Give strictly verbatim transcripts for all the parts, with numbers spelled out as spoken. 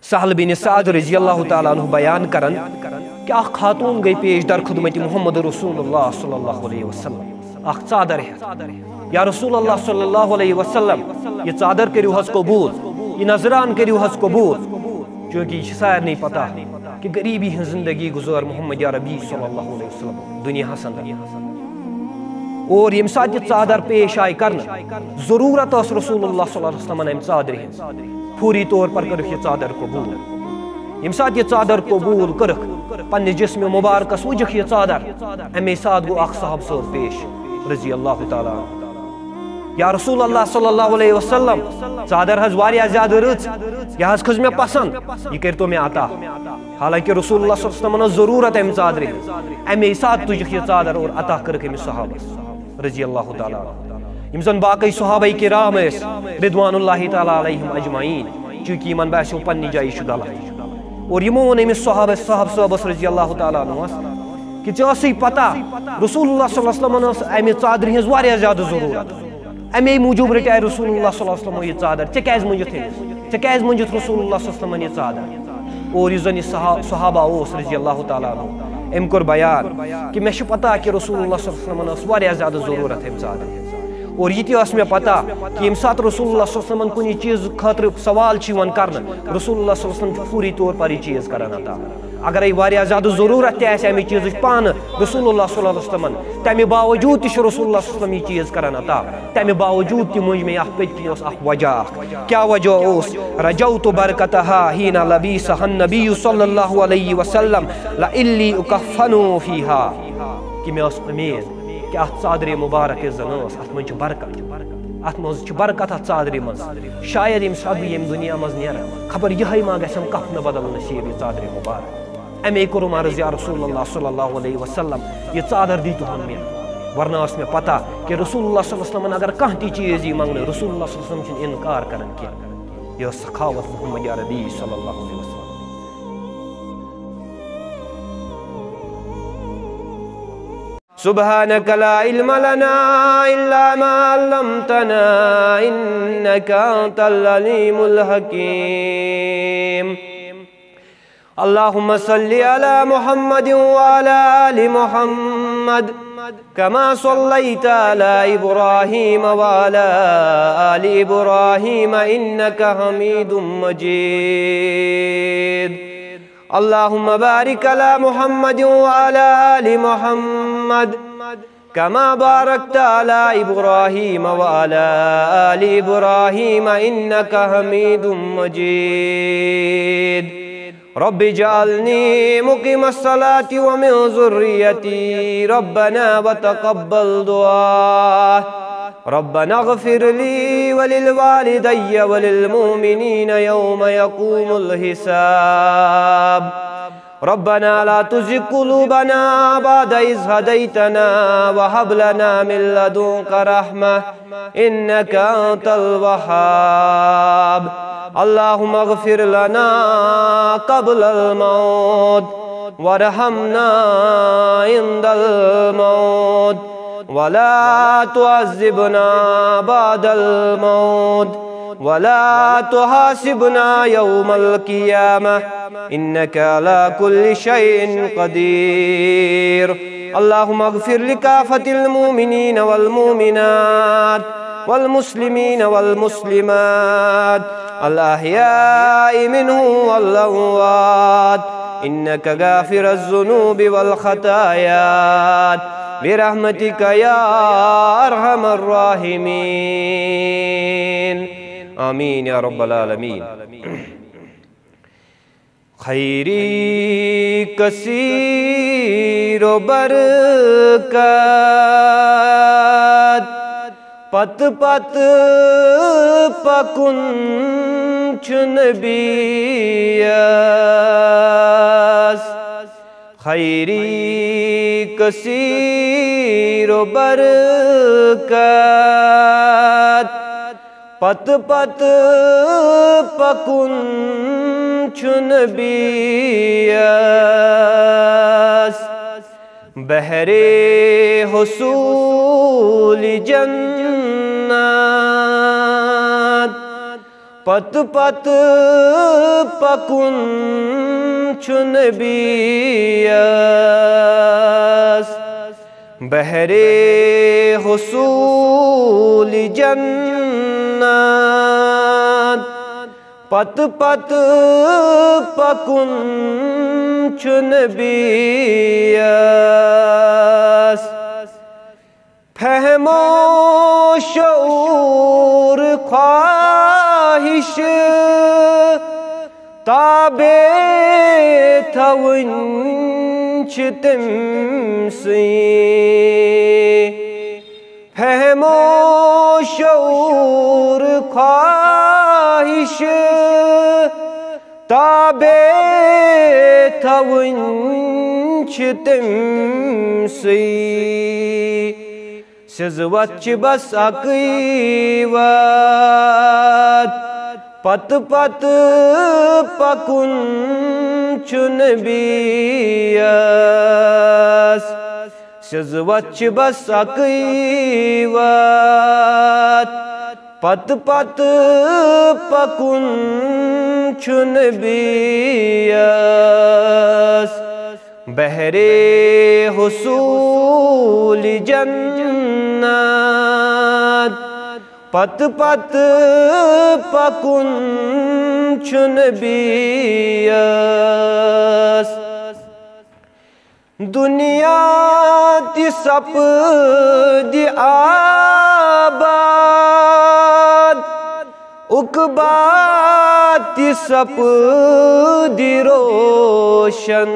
سہل بن سعد رضی اللہ تعالیٰ عنہ بیان کران کہ اکھ خاتون گئی پیش در خدمت محمد رسول اللہ صلی اللہ علیہ وسلم، اکھ ژادر ہیتھ، یا رسول اللہ صلی اللہ علیہ وسلم، یہ ژادر کٔرِو حظ قبول، یہ نذران کٔرِو حظ قبول، چونکہ یہ چھِ سارنٕے پتہ کہ غریبی ہٕنٛز زندگی گزار محمد عربی صلی اللہ علیہ وسلم دنیا حسن۔ اور ییٚمہِ ساتہٕ یہِ ژادر پیش آیہِ کرنہٕ، ضروٗرت ٲس رسول اللہ صلی اللہ علیہ وسلمن امہِ ژادرِ ہٕنٛز، فوری طور پر کٔرٕکھ یہِ ژادر قبول۔ ییٚمہِ ساتہٕ یہِ ژادر قبول کٔرٕکھ، پننہِ جسمِ مبارکس وُجکھ یہِ ژادر، امے ساتہٕ گوٚو اکھ صحابہٕ صٲب پیش رضی اللہ تعالیٰ عنہ۔ یا رسول اللہ صلی اللہ علیہ وسلم، ژادر حظ واریاہ زیادٕ رٕژ، یہِ حظ کھٔژ مےٚ پسند، یہِ کٔرۍتو مےٚ عطا۔ حالانکہ رسول اللہ صلی اللہ علیہ وسلمن ٲس ضروٗرت امہِ ژادرِ ہٕنٛز، امے ساتہٕ تُجکھ یہِ ژادر اور عطا کٔرٕکھ أمِس صحابس رضی اللہ تعالیٰ عنہ۔ یِم زن باقٕے صحابہ کرام ٲسۍ رضوان اللہ تعالیٰ علیہم اجمعین، چونکہ یِمن باسیو پننہِ جایہِ چھُ غلط۔ اور یِمو ووٚن أمِس صحابس، صحابہٕ صٲبس رضی اللہ تعالیٰ عنہس، کہ ژےٚ ٲسٕے پتہ رسول اللہ صلی اللہ علیہ وسلمن ٲس امہِ ژادرِ ہٕنٛز واریاہ زیادٕ ضروٗرت۔ امے موٗجوٗب رٹے رسول اللہ صلی اللہ علیہ وسلم یہ ژادر۔ ژےٚ کیازِ مٔنجتھ أمِس؟ ژےٚ کیازِ مٔنجتھ رسول اللہ صلی اللہ علیہ وسلم یہ ژادر؟ اور یُس زن یہ صحا-، صحابہ اوس رضی اللہ تعالیٰ عنہ، أمۍ کوٚر بیان کہ مےٚ چھِ پتہ کہ رسول اللہ صلی اللہ علیہ وسلمن ٲس واریاہ زیادٕ ضروٗرت امہِ ژادرِ ہٕنٛز۔ اور یہ تہِ ٲس مےٚ پتہ کہ ییٚمہِ ساتہٕ رسول اللہ صلی اللہ علیہ وسلمن کُنہِ چیٖزٕ خٲطرٕ سوال چھُ یِوان کرنہٕ، رسول اللہ صلی اللہ علیہ وسلم چھُ فوری طور پر یہ چیٖز کران عطا۔ اگرے واریاہ زیادٕ ضروٗرت تہِ آسہِ امہِ چیٖزٕچ پانہٕ رسول اللہ صلی اللہ علیہ وسلمن، تمہِ باوجوٗد تہِ چھُ رسول اللہ صلی اللہ علیہ وسلم یہِ چیٖز کران عطا۔ تمہِ باوجوٗد تہِ مٔنج مےٚ اتھ پٔتۍ کِنۍ اوس اکھ وجہ اکھ۔ کیٛاہ وجہ اوس؟ رجوت برکتہا حین لبیسہا النبی صلی اللہ علیہ وسلم لعلی اکفن فیہا۔ کہ مےٚ ٲس امید کہ اتھ ژادرِ مبارک یۄس زن ٲس، اتھ منٛز چھِ برکت، اتھ منٛز چھِ برکت اتھ ژادرِ منٛز۔ شاید ییٚمہِ ساتہٕ بہٕ ییٚمہِ دُنیا منٛز نیرٕ، خبر یِہے ما گژھم کفنہٕ بدل نصیب یہِ ژادرِ مبارک۔ امے کوٚرُم عرض، یا رسول اللہ صلی اللہ علیہ وسلم، یہ ژادر دیٖتہون مےٚ، ورنہ ٲس مےٚ پتہ کہ رسول اللہ صلی اللہ علیہ وسلمن اگر کانٛہہ تہِ چیٖز یی منٛگنہٕ، رسول اللہ صلی اللہ علیہ وسلم چھُنہٕ انکار کران کینٛہہ۔ یہ ٲس سخاوت محمد عربی صلی اللہ علیہ وسلم۔ سبحانك لا علم لنا إلا ما علمتنا إنك أنت العليم الحكيم. اللهم صل على محمد وعلى آل محمد كما صليت على إبراهيم وعلى آل إبراهيم إنك حميد مجيد. اللهم بارك على محمد وعلى آل محمد كما باركت على إبراهيم وعلى آل إبراهيم إنك حميد مجيد. رب اجعلني مقيم الصلاة ومن ذريتي ربنا وتقبل دعاء. ربنا اغفر لي وللوالدي وللمؤمنين يوم يقوم الحساب. ربنا لا تزغ قلوبنا بعد إذ هديتنا وهب لنا من لدنك رحمة إنك أنت الوهاب. اللهم اغفر لنا قبل الموت وارحمنا عند الموت ولا تعذبنا بعد الموت ولا تحاسبنا يوم القيامة إنك على كل شيء قدير. اللهم اغفر لكافة المؤمنين والمؤمنات والمسلمين والمسلمات الأحياء منهم والأموات إنك غافر الذنوب والخطايات برحمتك يا أرحم الراحمين. آمين يا رب العالمين. خیری کثیر و برکت، پتہٕ پتہٕ پکُن چھُ نبیَس۔ خیری کثیر و برکت، پتہٕ پتہٕ پکُن چھُ نبیَس۔ بہرِ حصول جنت، پتہٕ پتہٕ پکُن چھُ نبیَس۔ بہرِ حصوٗلِ جنت پتہٕ پتہٕ پکُن چھُ نبیَس۔ فہم و شعور خواہش تابع تھاوٕنۍ چھِ تٔمۍ سٕے۔ فہم و شعور خواہش تابع تھاوٕنۍ چھِ تٔمۍ سٕے۔ سیٚزٕ وَتھ چھِ بس اَکٕے وَتھ، پتہٕ پتہٕ پکُن چھُ نبیَس۔ سیٚزٕ وَتھ چھِ بس اَکٕے وَتھ، پتہٕ پتہٕ پکُن چھُ نبیَس۔ بہرِ حصوٗلِ جنت پتہٕ پتہٕ پکُن چھُ نبیَس۔ دُنیا تہِ سپدِ آباد، عقبیٰ تہِ سپدِ روشن۔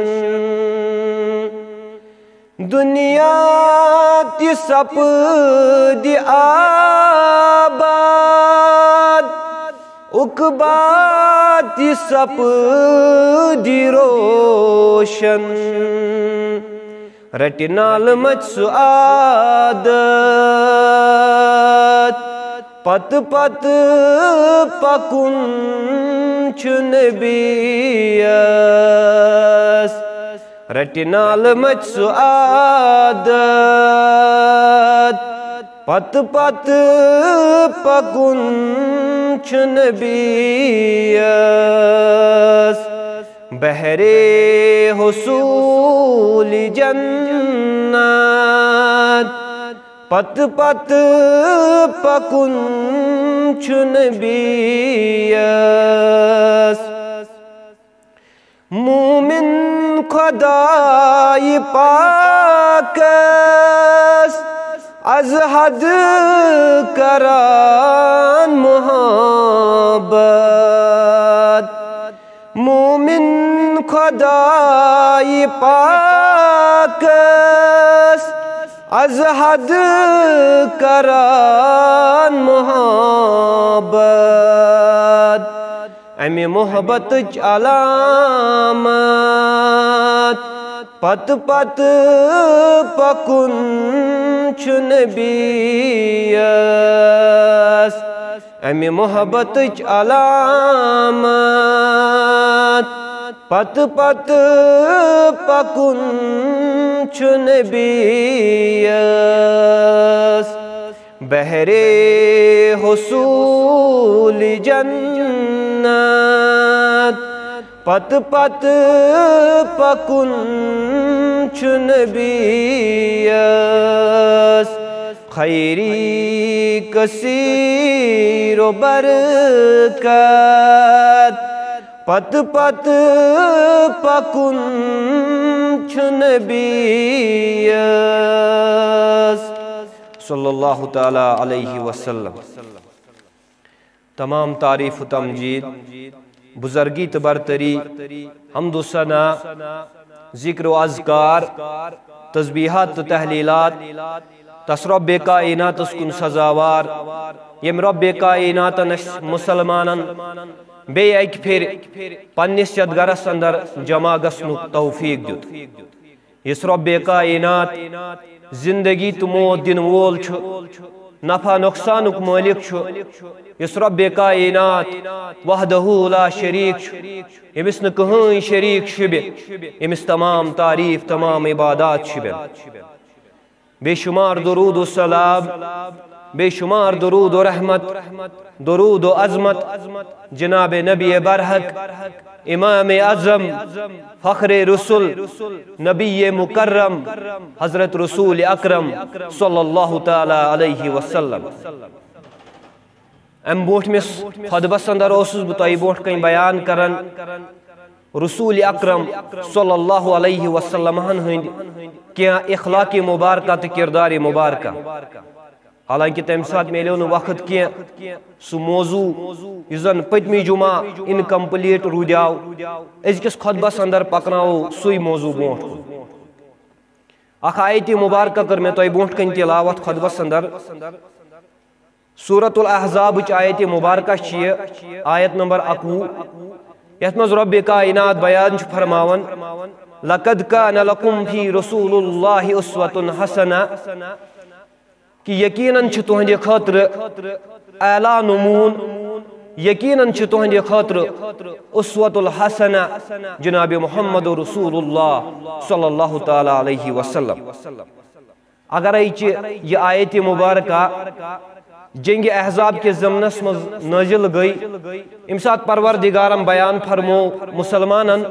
دُنیا تہِ سپدِ آباد، عقبیٰ تہِ سپدِ روشن۔ رٹہِ نالہٕ مژِ سُہ عادت، پتہٕ پتہٕ پکُن چھُ نبیَس۔ رٹہِ نالہٕ مژِ سُہ عادت، پتہٕ پتہٕ پکُن چھُ نبیَس۔ بہرِ حصوٗلِ جنت پتہٕ پتہٕ پکُن چھُ نبیَس۔ مومن خدایہِ پاکس از حد کران محبت۔ مومن خدایہِ پاکس از حد کران محبت۔ امہِ محبتٕچ علامت پتہٕ پتہٕ پکُن چھُ نبیَس۔ امہِ محبتٕچ علامت پتہٕ پتہٕ پکُن چھُ نبیَس۔ بہرِ حصوٗلِ جنت پتہٕ پتہٕ پکُن چھُ نبیَس۔ خیری کثیر و برکت پتہٕ پتہٕ پکُن چھُ نبیَس۔ صلی اللہ تعالیٰ علیہ وسلم۔ تمام تعریف و تمجید، بزرگی تہٕ برتری، حمد و ثنا، ذکر و اذکار، تسبیحات تہٕ تحلیلات تس رب کائناتس کُن سزاوار، ییٚمۍ رب کائناتن اسہِ مسلمانن بیٚیہِ اکہِ پھِرِ پننِس یتھ گرس اندر جمع گژھنُک توفیق دیُت۔ یُس رب کائنات زندگی تہٕ موت دِنہٕ وول چھُ، نفع نۄقصانُک مٲلِک چھُ، یُس رب کائنات وحدہ لا شریک چھُ، ییٚمِس نہٕ کٕہٕنۍ شریک شُبہِ، ییٚمِس تمام تعریف، تمام عبادات شُبن۔ بے شمار درود و سلام بے شمار درود و رحمت، درود و عظمت جناب نبی برحق، امام اعظم، فخر رسل، نبی مکرم، حضرت رسول اکرم صلی اللہ تعالی علیہ وسلم۔ امہِ برونٛٹھ مِس خطبس اندر اوسُس بہٕ تۄہہِ برونٛٹھ کنہِ بیان کران رسول اکرم صلی اللہ علیہ وسلم ہن ہٕنٛدۍ کینٛہہ اخلاق مبارکہ تہٕ کردار مبارکہ۔ حالانکہ تمہِ ساتہٕ میلیو نہٕ وقت کینٛہہ، سُہ موضوع یُس زن پٔتمہِ جمعہ incomplete روٗدیو، أزکِس خطبس اندر پکناوو سُے موضوع برونٛٹھ کُن۔ اکھ آیت مبارکہ کٔر مےٚ تۄہہِ برونٛٹھ کنہِ تلاوت خطبس اندر۔ سورۃ الاحزابٕچ آیت مبارکہ چھِ یہِ، آیت نمبر اکوُہ، یتھ منٛز رب کائنات بیان چھُ فرماوان، "لقد کان لکم فی رسول اللہ اسوۃ حسنہ"، کہ یقیناً چھِ تُہنٛدِ خٲطرٕ اعلیٰ نموٗن، یقیناً چھِ تُہنٛدِ خٲطرٕ اسوۃ الحسنہ جناب محمد رسول اللہ صلی اللہ تعالی علیہ وسلم۔ اگرے چہِ یہِ آیت مبارکہ جنگ احزاب کِس ضمنس منٛز نٲزِل گٔے، ییٚمہِ ساتہٕ پروردگارن بیان فرمو مسلمانن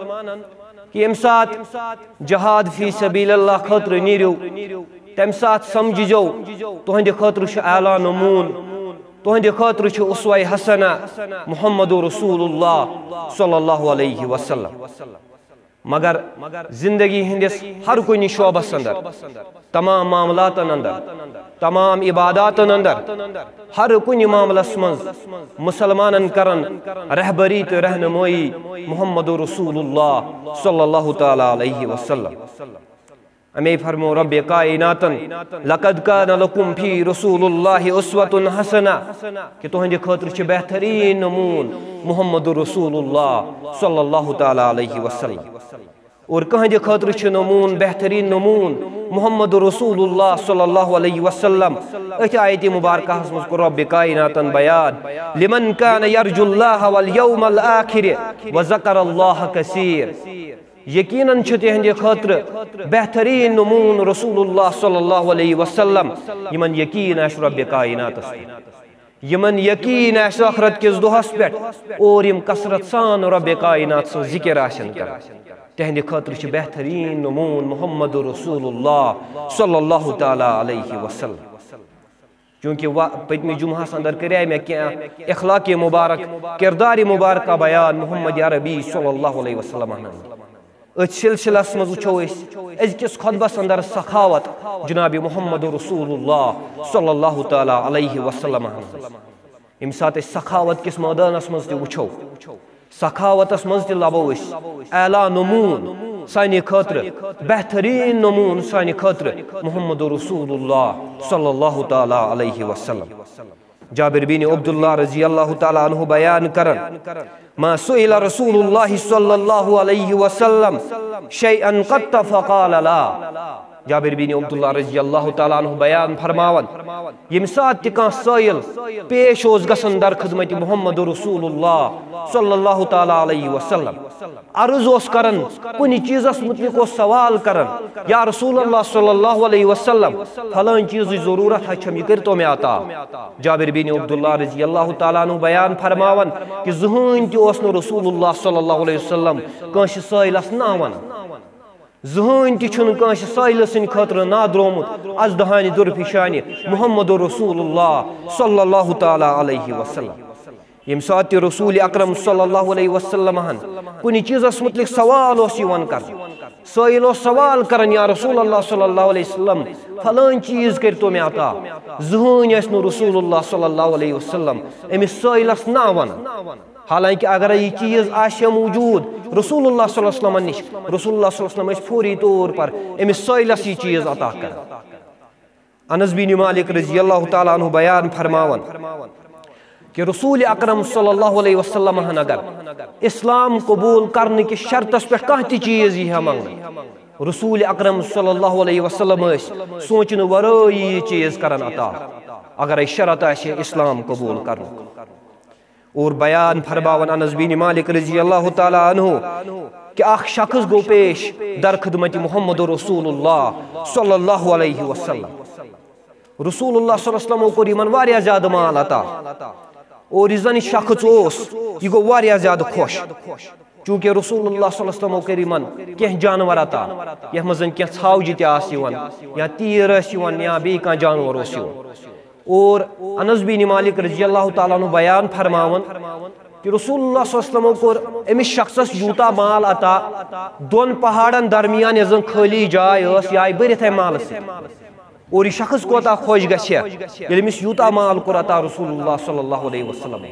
کہ ییٚمہِ ساتہٕ جہاد فی سبیل اللہ خٲطرٕ نیٖرِو، تمہِ ساتہٕ سمجھزیو، تُہنٛدِ خٲطرٕ چھُ اعلیٰ نموٗن، تُہنٛدِ خٲطرٕ چھُ اسوہ حسنہ محمد رسول اللہ صلی اللہ علیہ وسلم۔ مگر زندگی ہٕنٛدِس ہر کُنہِ شعبس اندر، تمام معاملاتن اندر، تمام عباداتن اندر، ہر کُنہِ معاملس منٛز مسلمانن کرن رہبری تہٕ رہنمٲیی محمد رسول اللہ صلی اللہ تعالی علیہ وسلم۔ امی فرمو رب کائناتن، "لقد کان لکم فی رسول اللہ اسوۃ حسنہ"، کہ تُہنٛدِ خٲطرٕ چھُ بہترین نموٗن محمد رسول اللہ صلی اللہ تعالی علیہ وسلم۔ اور کٕہٕنٛدِ خٲطرٕ چھُ نموٗن، بہترین نموٗن محمد رسول اللہ صلی اللہ علیہ وسلم۔ أتھۍ آیت مبارکہس منٛز کوٚر رب کائناتن بیان، "لمن کان یرجو اللہ والیوم الآخر وذکر اللہ کثیر"۔ یقیناً چھُ تِہنٛدِ خٲطرٕ بہترین نموٗن رسول اللہ صلی اللہ علیہ وسلم، یِمن یقین آسہِ رب کائناتس پٮ۪ٹھ، یِمن یقین آسہِ ٲخرت کِس دۄہس پٮ۪ٹھ، اور یِم کثرت سان رب کائنات سٕنٛز ذکر آسن کران۔ تِہنٛدِ خٲطرٕ چھُ بہترین نموٗن محمد رسول اللہ صلی اللہ تعالی علیہ وسلم۔ چونکہ وا-، پٔتمہِ جمعہس اندر کریے مےٚ کینٛہہ اخلاق مبارک، کردار مبارکہ بیان محمد عربی صلی اللہ علیہ وسلم ہن۔ أتھۍ سلسلس منٛز وٕچھو أسۍ أزکِس خطبس اندر سخاوت جناب محمد رسول اللہ صلی اللہ تعالی علیہ وسلم ہن۔ ییٚمہِ ساتہٕ أسۍ سخاوت کِس مٲدانس منٛز تہِ وٕچھو، سخاوتس منٛز تہِ لبو أسۍ اعلیٰ نموٗن سانہِ خٲطرٕ، بہترین نموٗن سانہِ خٲطرٕ محمد رسول اللہ صلی اللہ تعالی علیہ وسلم۔ جابر بن عبداللہ رضی اللہ تعالی عنہ بیان کرن، "ما سئل رسول اللہ صلی اللہ علیہ وسلم شیئا قط فقال لا"۔ جابر بن عبداللہ رضی اللہ تعالی عنہ بیان فرماوان، ییٚمہِ ساتہٕ تہِ کانٛہہ سٲیِل پیش اوس گژھان در خدمت محمد رسول اللہ صلی اللہ تعالی علیہ وسلم، عرض اوس کران، کُنہِ چیٖزس مُتعلق اوس سوال کران، "یا رسول اللہ صلی اللہ علیہ وسلم، فلٲنۍ چیٖزٕچ ضروٗرت حظ چھم، یہِ کٔرتو مےٚ عطا۔" جابر بن عبداللہ رضی اللہ تعالیٰ عنہ بیان فرماوان کہ زٕہٕنۍ تہِ اوس نہٕ رسول اللہ صلی اللہ علیہ وسلم کٲنٛسہِ سٲیلس نہ ونان۔ زٕہٕنۍ تہِ چھُنہٕ کٲنٛسہِ سٲیلہٕ سٕنٛدِ خٲطرٕ نہ درٛومُت از دہانہِ درفشانہِ محمد رسول اللہ صلی اللہ تعالیٰ علیہ وسلم۔ ییٚمہِ ساتہٕ تہِ رسول اکرم صلی اللہ علیہ وسلم ہن کُنہِ چیٖزس مُتعلق سوال اوس یِوان کرنہٕ، سٲیِل اوس سوال کران، "یا رسول اللہ صلی اللہ علیہ وسلم، فلٲنۍ چیٖز کٔرۍتو مےٚ عطا۔" زٕہٕنۍ ٲسۍ نہٕ رسول اللہ صلی اللہ علیہ وسلم أمِس سٲیِلس نہ ونان۔ حالانکہ اگرے یہِ چیٖز آسہِ ہا موجود رسول اللہ صلی اللہ علیہ وسلمن نِش، رسول اللہ صلی اللہ علیہ وسلم ٲسۍ فوری طور پر أمِس سٲیِلس یہِ چیٖز عطا کران۔ انس بن مالک رضی اللہ تعالیٰ عنہ بیان فرماوان کہ رسول اکرم صلی اللہ علیہ وسلم ہن اگر اسلام قبول کرنہٕ کِس شرطس پٮ۪ٹھ کانٛہہ تہِ چیٖز یی ہا منٛگنہٕ، رسول اکرم صلی اللہ علیہ وسلم ٲسۍ سونٛچنہٕ ورٲیی یہِ چیٖز کران عطا، اگرے شرط آسہِ ہا اسلام قبول کرنُک۔ اور بیان فرماوان انس بن مالک رضی اللہ تعالیٰ عنہ کہ اکھ شخص گوٚو پیش در خدمت محمد رسول اللہ صلی اللہ علیہ وسلم۔ رسول اللہ صلی اللہ علیہ وسلمو کوٚر یِمن واریاہ زیادٕ مال عطا۔ اور یُس زن یہِ شخص اوس، یہِ گوٚو واریاہ زیادٕ خۄش، چوٗنٛکہِ رسول اللہ صلی اللہ علیہ وسلمو کٔرۍ یِمن کینٛہہ جانور عطا، یتھ منٛز زن کینٛہہ ژھاوجہِ تہِ آسہٕ یِوان، یا تیٖر ٲسۍ یِوان، یا بیٚیہِ کانٛہہ جانور اوس یِوان۔ اور انس بن مالک رضی اللہ تعالیٰ عنہ بیان فرماوان کہ رسول اللہ صلی اللہ علیہ وسلمو کوٚر أمِس شخصس یوٗتاہ مال عطا، دۄن پہاڑن درمیان یۄس زن خٲلی جاے ٲس، یہِ آیہِ بٔرِتھ اَمہِ مالہٕ سۭتۍ۔ اور یہِ شخص کوتاہ خۄش گژھِ ہا، ییٚلہِ أمِس یوٗتاہ مال کوٚر عطا رسول اللہ صلی اللہ علیہ وسلم۔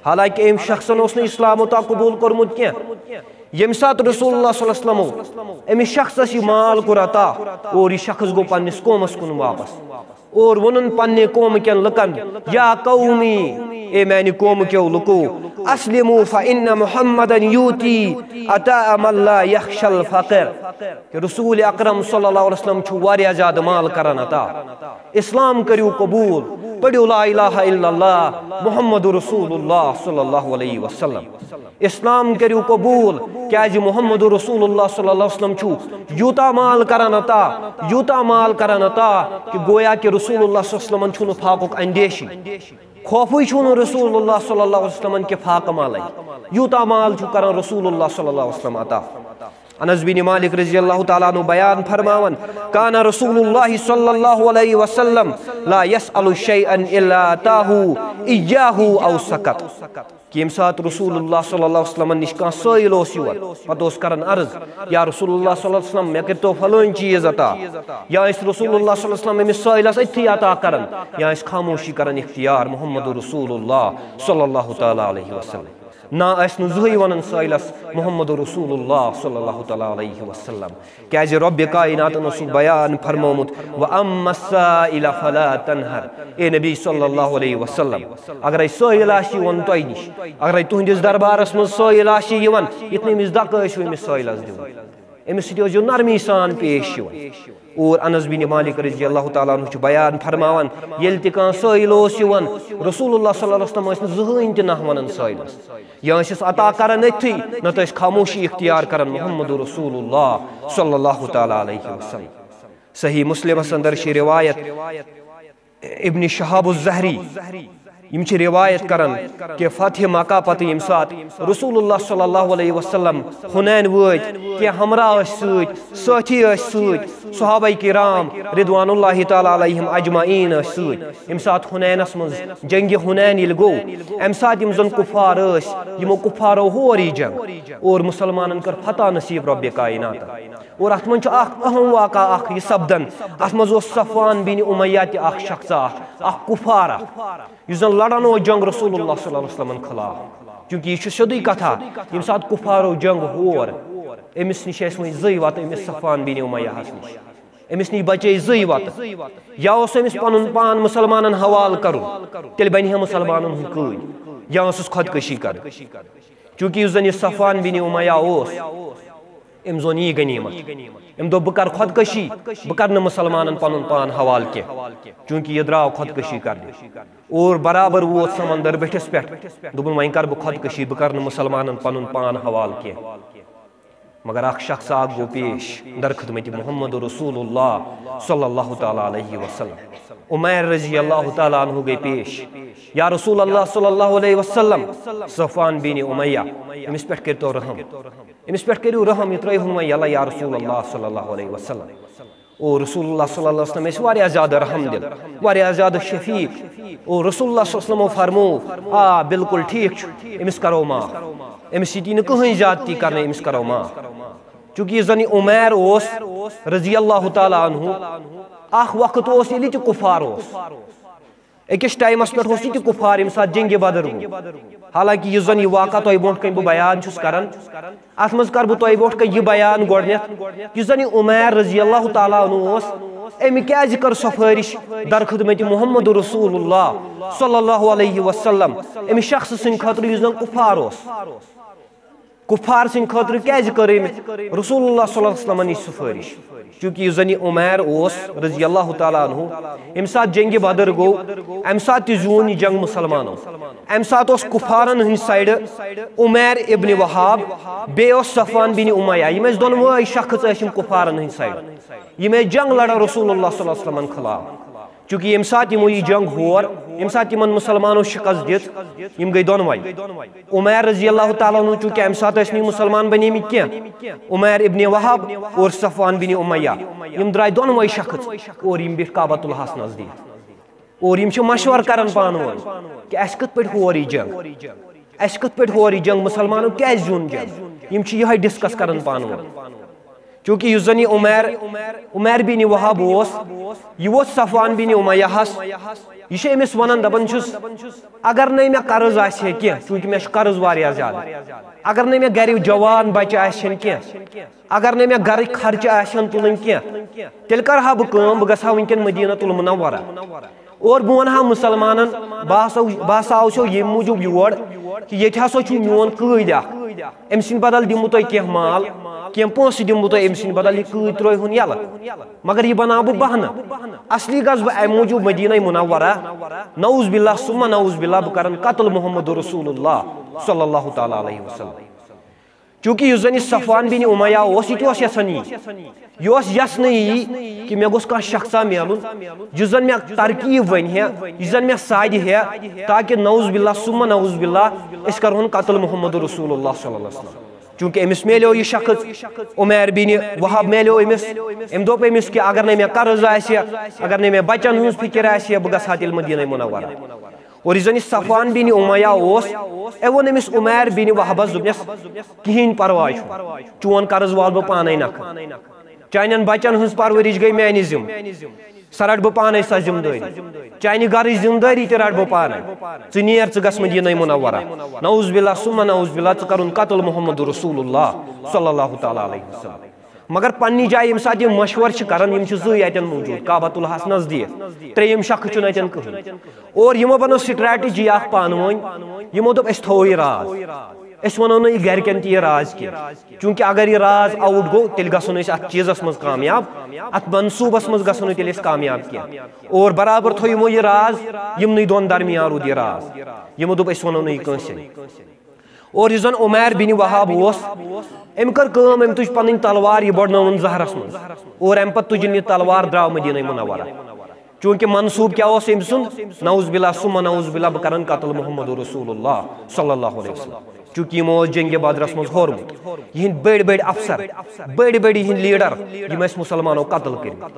حالانکہ أمۍ شخصن اوس نہٕ اسلام اوٚتام قبوٗل کوٚرمُت کینٛہہ۔ ییٚمہِ ساتہٕ رسول اللہ صلی اللہ علیہ وسلمو أمِس شخصس یہِ مال کوٚر عطا، اور یہِ شخص گوٚو پننِس قومس کُن واپس۔ اور ووٚنُن پننہِ قومہٕ کٮ۪ن لُکن، یا قومی، اے میانہِ قومہٕ کیو لُکو، اسلموا فإن محمدا یؤتی عطاء من لا یخشی الفقر۔ کہ رسول اکرم صلی اللہ علیہ وسلم چھُ واریاہ زیادٕ مال کران عطا۔ اسلام کٔرِو قبوٗل، پٔرِو لا الہ الا اللہ محمد رسول اللہ صلی اللہ علیہ وسلم۔ اسلام کٔرِو قبوٗل، کیازِ محمد رسول اللہ صلی اللہ علیہ وسلم چھُ یوٗتاہ مال کران عطا، یوٗتاہ مال کران عطا کہ گویا کہ رسول اللہ صلی اللہ علیہ وسلمن چھُنہٕ فاقُک اندیشی۔ خوفٕے چھُنہٕ رسول اللہ صلی اللہ علیہ وسلمن کہ فاقہٕ مالے۔ یوٗتاہ مال چھُ کران رسول اللہ صلی اللہ علیہ وسلم عطا۔ انس بن مالک رضی اللہ تعالیٰ عنہ بیان فرماوان، کان رسول اللہ صلی اللہ علیہ وسلم لا یسأل شیئا الا اعطاہ ایاہ او سکت۔ کہ ییٚمہِ ساتہٕ رسول اللہ صلی اللہ علیہ وسلمن نِش کانٛہہ سٲیِل اوس یِوان، پتہٕ اوس کران عرض، یا رسول اللہ صلی اللہ علیہ وسلم، مےٚ کٔرۍتو فلٲنۍ چیٖز عطا، یا ٲسۍ رسول اللہ صلی اللہ علیہ وسلم أمِس سٲیِلس أتھی عطا کران، یا ٲسۍ خاموشی کران اختیار محمد رسول اللہ صلی اللہ تعالیٰ علیہ وسلم۔ نہ ٲسۍ نہٕ زٕہٕے ونان سٲیلس محمد رسول اللہ صلی اللہ تعالیٰ علیہ وسلم، کیازِ رۄبِ کائناتن اوسُکھ بیان فرمومُت، "وَأَمَّا السَّائِلَ فَلَا تَنْهَرْ"۔ اے نبی صلی اللہ علیہ وسلم، اگرے سٲیِل آسہِ یِوان تۄہہِ نِش، اگرے تُہنٛدِس دربارس منٛز سٲیِل آسہِ یِوان، یِتھ نہٕ أمِس دکہٕ ٲسِو أمِس سٲیلس دِوان۔ أمِس سۭتۍ ٲسۍزیو نرمی سان پیش یِوان۔ اور انس بن مالک رضی اللہ تعالیٰ عنہ چھُ بیان فرماوان، ییٚلہِ تہِ کانٛہہ سٲیِل اوس یِوان، رسول اللہ صلی اللہ علیہ وسلم ٲسۍ نہٕ زٕہٕنۍ تہِ نہ ونان سٲیِلس۔ یا ٲسِس عطا کران أتھی، نتہٕ ٲسۍ خاموشی اختیار کران محمد رسول اللہ صلی اللہ تعالیٰ علیہ وسلم۔ صحیح مسلمس اندر چھِ روایت، ابن شہاب الزہری، یِم چھِ روایت کران کہ فتح مکہ پتہٕ ییٚمہِ ساتہٕ رسول اللہ صلی اللہ علیہ وسلم حنین وٲتۍ، کینٛہہ ہمراہ ٲسۍ سۭتۍ، سٲتھی ٲسۍ سۭتۍ، صحابہ کرام رضوان اللہ تعالیٰ علیہم اجمعین ٲسۍ سۭتۍ۔ ییٚمہِ ساتہٕ حنینس منٛز، جنگِ حنین ییٚلہِ گوٚو، امہِ ساتہٕ یِم زن کفار ٲسۍ، یِمو کفارو ہور یہِ جنگ اور مسلمانن کٔر فتح نصیب رۄبِ کائناتن۔ اور اتھ منٛز چھُ اکھ اہم واقعہ اکھ یہِ سپدان۔ اتھ منٛز اوس صفوان بن امیہ تہِ اکھ شخص اکھ، اکھ کفار اکھ، یُس زن لڑان اوس جنگ رسول اللہ صلی اللہ علیہ وسلمن خلاف۔ چونکہ یہِ چھُ سیوٚدُے کتھا، ییٚمہِ ساتہٕ کفارو جنگ ہور، أمِس نِش ٲسۍ وۄنۍ زٕے وتہٕ أمِس صفوان بن امیہ ہس نِش۔ أمِس نِش بچے زٕے وتہٕ۔ یا اوس أمِس پنُن پان مسلمانن حوالہٕ کرُن، تیٚلہِ بنہِ ہا مسلمانن ہُنٛد قۭدۍ، یا ٲسٕس خودکشی کرٕنۍ۔ چونکہ یُس زن یہِ صفوان بن امیہ اوس، أمۍ زون یی غنیمت۔ أمۍ دوٚپ، "بہٕ کرٕ خودکشی، بہٕ کرٕ نہٕ مسلمانن پنُن پان حوالہٕ کینٛہہ، چونکہ یہِ درٛاو خودکشی کرنہِ۔" اور برابر ووت سمندر بٔٹھِس پٮ۪ٹھ، دوٚپُن، "وۄنۍ کرٕ بہٕ خودکشی، بہٕ کرٕ نہٕ مسلمانن پنُن پان حوالہٕ کینٛہہ۔" مگر اکھ شخص اکھ گوٚو پیش در خدمت محمد رسول اللہ صلی اللہ تعالیٰ علیہ وسلم۔ عمیر رضی اللہ تعالیٰ عنہ گٔے پیش، "یا رسول اللہ صلی اللہ علیہ وسلم، صفوان بن امیہ، أمِس پٮ۪ٹھ کٔرۍتو رحم۔" أمِس پٮ۪ٹھ کٔرِو رحم، یہِ ترٲیہُن وۄنۍ یَلہٕ یا رسول اللہ صلی اللہ علیہ وسلم۔ اور رسول اللہ صلی اللہ علیہ وسلم ٲسۍ واریاہ زیادٕ رحم دِل، واریاہ زیادٕ شفیق۔ اور رسول اللہ صلی اللہ علیہ وسلمو فرموو، "آ، بالکل ٹھیٖک چھُ، أمِس کرو معاف، أمِس سۭتۍ یی نہٕ کٕہٕنۍ زیادتی کرنہٕ، أمِس کرو معاف۔" چونکہ یُس زن یہِ عمیر اوس رضی اللہ تعالیٰ عنہ، اکھ وقت اوس ییٚلہِ تہِ کفار اوس، أکِس ٹایمس پٮ۪ٹھ اوس یہِ تہِ کفار ییٚمہِ ساتہٕ جنگِ بدر گوٚو۔ حالانکہ یُس زن یہِ واقعہ تۄہہِ برونٛٹھ کنہِ بہٕ بیان چھُس کران، اتھ منٛز کرٕ بہٕ تۄہہِ برونٛٹھ کنہِ یہِ بیان گۄڈنیتھ، یُس زن یہِ عمیر رضی اللہ تعالیٰ عنہ اوس، أمۍ کیازِ کٔر سفٲرِش در خدمت محمد رسول اللہ صلی اللہ علیہ وسلم، أمِس شخص سٕنٛدِ خٲطرٕ یُس زن کفار اوس۔ کفار سٕنٛدِ خٲطرٕ کیازِ کٔر أمۍ رسول اللہ صلی اللہ علیہ وسلمن نِش سفٲرِش؟ چونکہ یُس زن یہِ عمیر اوس رضی اللہ تعالیٰ عنہ، ییٚمہِ ساتہٕ جنگِ بدر گوٚو، امہِ ساتہٕ تہِ زیوٗن یہِ جنگ مسلمانو۔ امہِ ساتہٕ اوس کفارن ہٕنٛدِ سایڈٕ عمیر ابن وہاب، بیٚیہِ اوس صفوان بن امیہ۔ یِم ٲسۍ دۄنوَے شخص ٲسۍ یِم کفارن ہٕنٛدِ سایڈٕ۔ یِم ٲسۍ جنگ لڑان رسول اللہ صلی اللہ علیہ وسلمن خلاف۔ چونکہ ییٚمہِ ساتہٕ یِمو یہِ جنگ ہور، ییٚمہِ ساتہٕ یِمن مُسلمانو شکست دِژ، یِم گٔے دۄنوَے۔ عمیر رضی اللہ تعالیٰ عنہ، چونکہ اَمہِ ساتہٕ ٲسۍ نہٕ یِم مُسلمان بنیمٕتۍ کینٛہہ، عمیر ابن وہب اور صفوان بن امیہ، یِم درٛاے دۄنوَے شخص اور یِم بیٖٹھۍ کعبۃ اللہس نزدیٖک۔ اور یِم چھِ مشورٕ کران پانہٕ ؤنۍ کہِ اَسہِ کِتھ پٲٹھۍ ہور یہِ جنگ، اَسہِ کِتھ پٲٹھۍ ہور یہِ جنگ، مُسلمانو کیازِ زیوٗن جنگ؟ یِم چھِ یِہوٚے ڈسکس کران پانہٕ ؤنۍ۔ چونکہ یُس زن یہِ عمیر، عمیر بن وہب اوس، یہِ ووت صفوان بن امیہ ہس، یہِ چھُ أمِس ونان، دپان چھُس، اگر نَے مےٚ قرض آسہِ ہے کینٛہہ، چونکہ مےٚ چھُ قرض واریاہ زیادٕ، اگر نَے مےٚ گرِ جوان بچہِ آسہِ ہن کینٛہہ، اگر نَے مےٚ گرٕکۍ خرچہٕ آسہِ ہن تُلٕنۍ کینٛہہ، تیٚلہِ کرٕ ہا بہٕ کٲم، بہٕ گژھٕ ہا وٕنکیٚن مدینہ المنورہ۔ اور بہٕ وَنہٕ ہا مُسلمانن، بہٕ ہسا، بہٕ ہسا آوسو ییٚمہِ موٗجوٗب یور کہِ ییٚتہِ ہسا چھُ میون قۭدۍ اکھ، أمۍ سٕنٛدِ بدل دِمہٕ بہٕ تۄہہِ کینٛہہ مال، کینٛہہ پونٛسہٕ دِمہٕ بہٕ تۄہہِ أمۍ سٕنٛدِ بدل، یہِ قۭدۍ ترٲوہُن یَلہٕ۔ مگر یہِ بناوٕ بہٕ بہانہٕ۔ اصلی گژھٕ بہٕ اَمہِ موٗجوٗب مدینہ منورہ، نعوذ باللہ ثم نعوذ باللہ، بہٕ کرن قتل محمد رسول اللہ صلی اللہ تعالیٰ علیہ وسلم۔ چونکہ یُس زن یہِ صفوان بن امیہ اوس، یہِ تہِ اوس یژھان یی، یہِ اوس یژھنہٕ یی کہِ مےٚ گوٚژھ کانٛہہ شخصا میلُن، یُس زن مےٚ ترکیب ونہِ ہے، یُس زن مےٚ ساڑِ ہے، تاکہ نعوذ باللہ ثم نعوذ باللہ أسۍ کرہون قتل محمد رسول اللہ صلی اللہ علیہ وسلم۔ چونکہ أمِس میلیو یہِ شخص، عمیر بن وہب میلیو أمِس۔ أمۍ دوٚپ أمِس کہِ اگر نَے مےٚ قرض آسہِ، اگر نَے مےٚ بچن ہٕنٛز فکر آسہِ، بہٕ گژھٕ ہا تیٚلہِ مدینہ منورہ۔ اور یُس زن یہِ صفوان بن امیہ اوس، أمۍ ووٚن أمِس عمیر بن وہبس، دوٚپنس، کِہیٖنۍ پرواے چھُنہٕ، چون قرض والہٕ بہٕ پانے نکھٕ، چانٮ۪ن بچن ہٕنٛز پرورش گٔے میانہِ ذمہٕ، سۄ رٹہٕ بہٕ پانے سۄ ذمہٕ دٲری، چانہِ گرٕچ ذمہٕ دٲری تہِ رٹہٕ بہٕ پانے۔ ژٕ نیر، ژٕ گژھ مدینہ منورہ، نعوذ باللہ ثم نعوذ باللہ، ژٕ کرُن قتل محمد رسول اللہ صلی اللہ تعالیٰ علیہ وسلم۔ مگر پننہِ جایہِ ییٚمہِ ساتہٕ یِم مشورٕ چھِ کران، یِم چھِ زٕے اتٮ۪ن موٗجوٗد، کعبۃ اللہس نزدیٖک، ترٛیٚیِم شخص چھُنہٕ اتٮ۪ن کٕہٕنۍ۔ اور یِمو بنٲو strategy اکھ پانہٕ ؤنۍ، یِمو دوٚپ، أسۍ تھاوو یہِ راز، أسۍ ونو نہٕ یہِ گرِکٮ۪ن تہِ یہِ راز کینٛہہ، چونکہ اگر یہِ راز out گوٚو، تیٚلہِ گژھو نہٕ أسۍ اتھ چیٖزس منٛز کامیاب، اتھ منصوٗبس منٛز گژھو نہٕ تیٚلہِ أسۍ کامیاب کینٛہہ۔ اور برابر تھوٚو یِمو یہِ راز، یِمنٕے دۄن درمیان روٗد یہِ راز، یِمو دوٚپ، أسۍ ونو نہٕ یہِ کٲنٛسے۔ اور یُس زن عمیر بن وہب اوس، أمۍ کٔر کٲم، أمۍ تُج پنٕنۍ تلوار، یہِ بڑنٲوٕن زہرس منٛز، اور امہِ پتہٕ تُجِن یہِ تلوار، درٛاو مدینہ منورہ۔ چونکہ منصوٗب کیٛاہ اوس أمۍ سُنٛد؟ نعوذ باللہ ثم نعوذ باللہ، بہٕ کرن قتل محمد رسول اللہ صلی اللہ علیہ وسلم۔ چونکہ یِمو اوس جنگِ بدرس منٛز ہورمُت، یِہنٛدۍ بٔڑۍ بٔڑۍ افسر، بٔڑۍ بٔڑۍ یِہنٛدۍ leader، یِم ٲسۍ مُسلمانو قتل کٔرمٕتۍ۔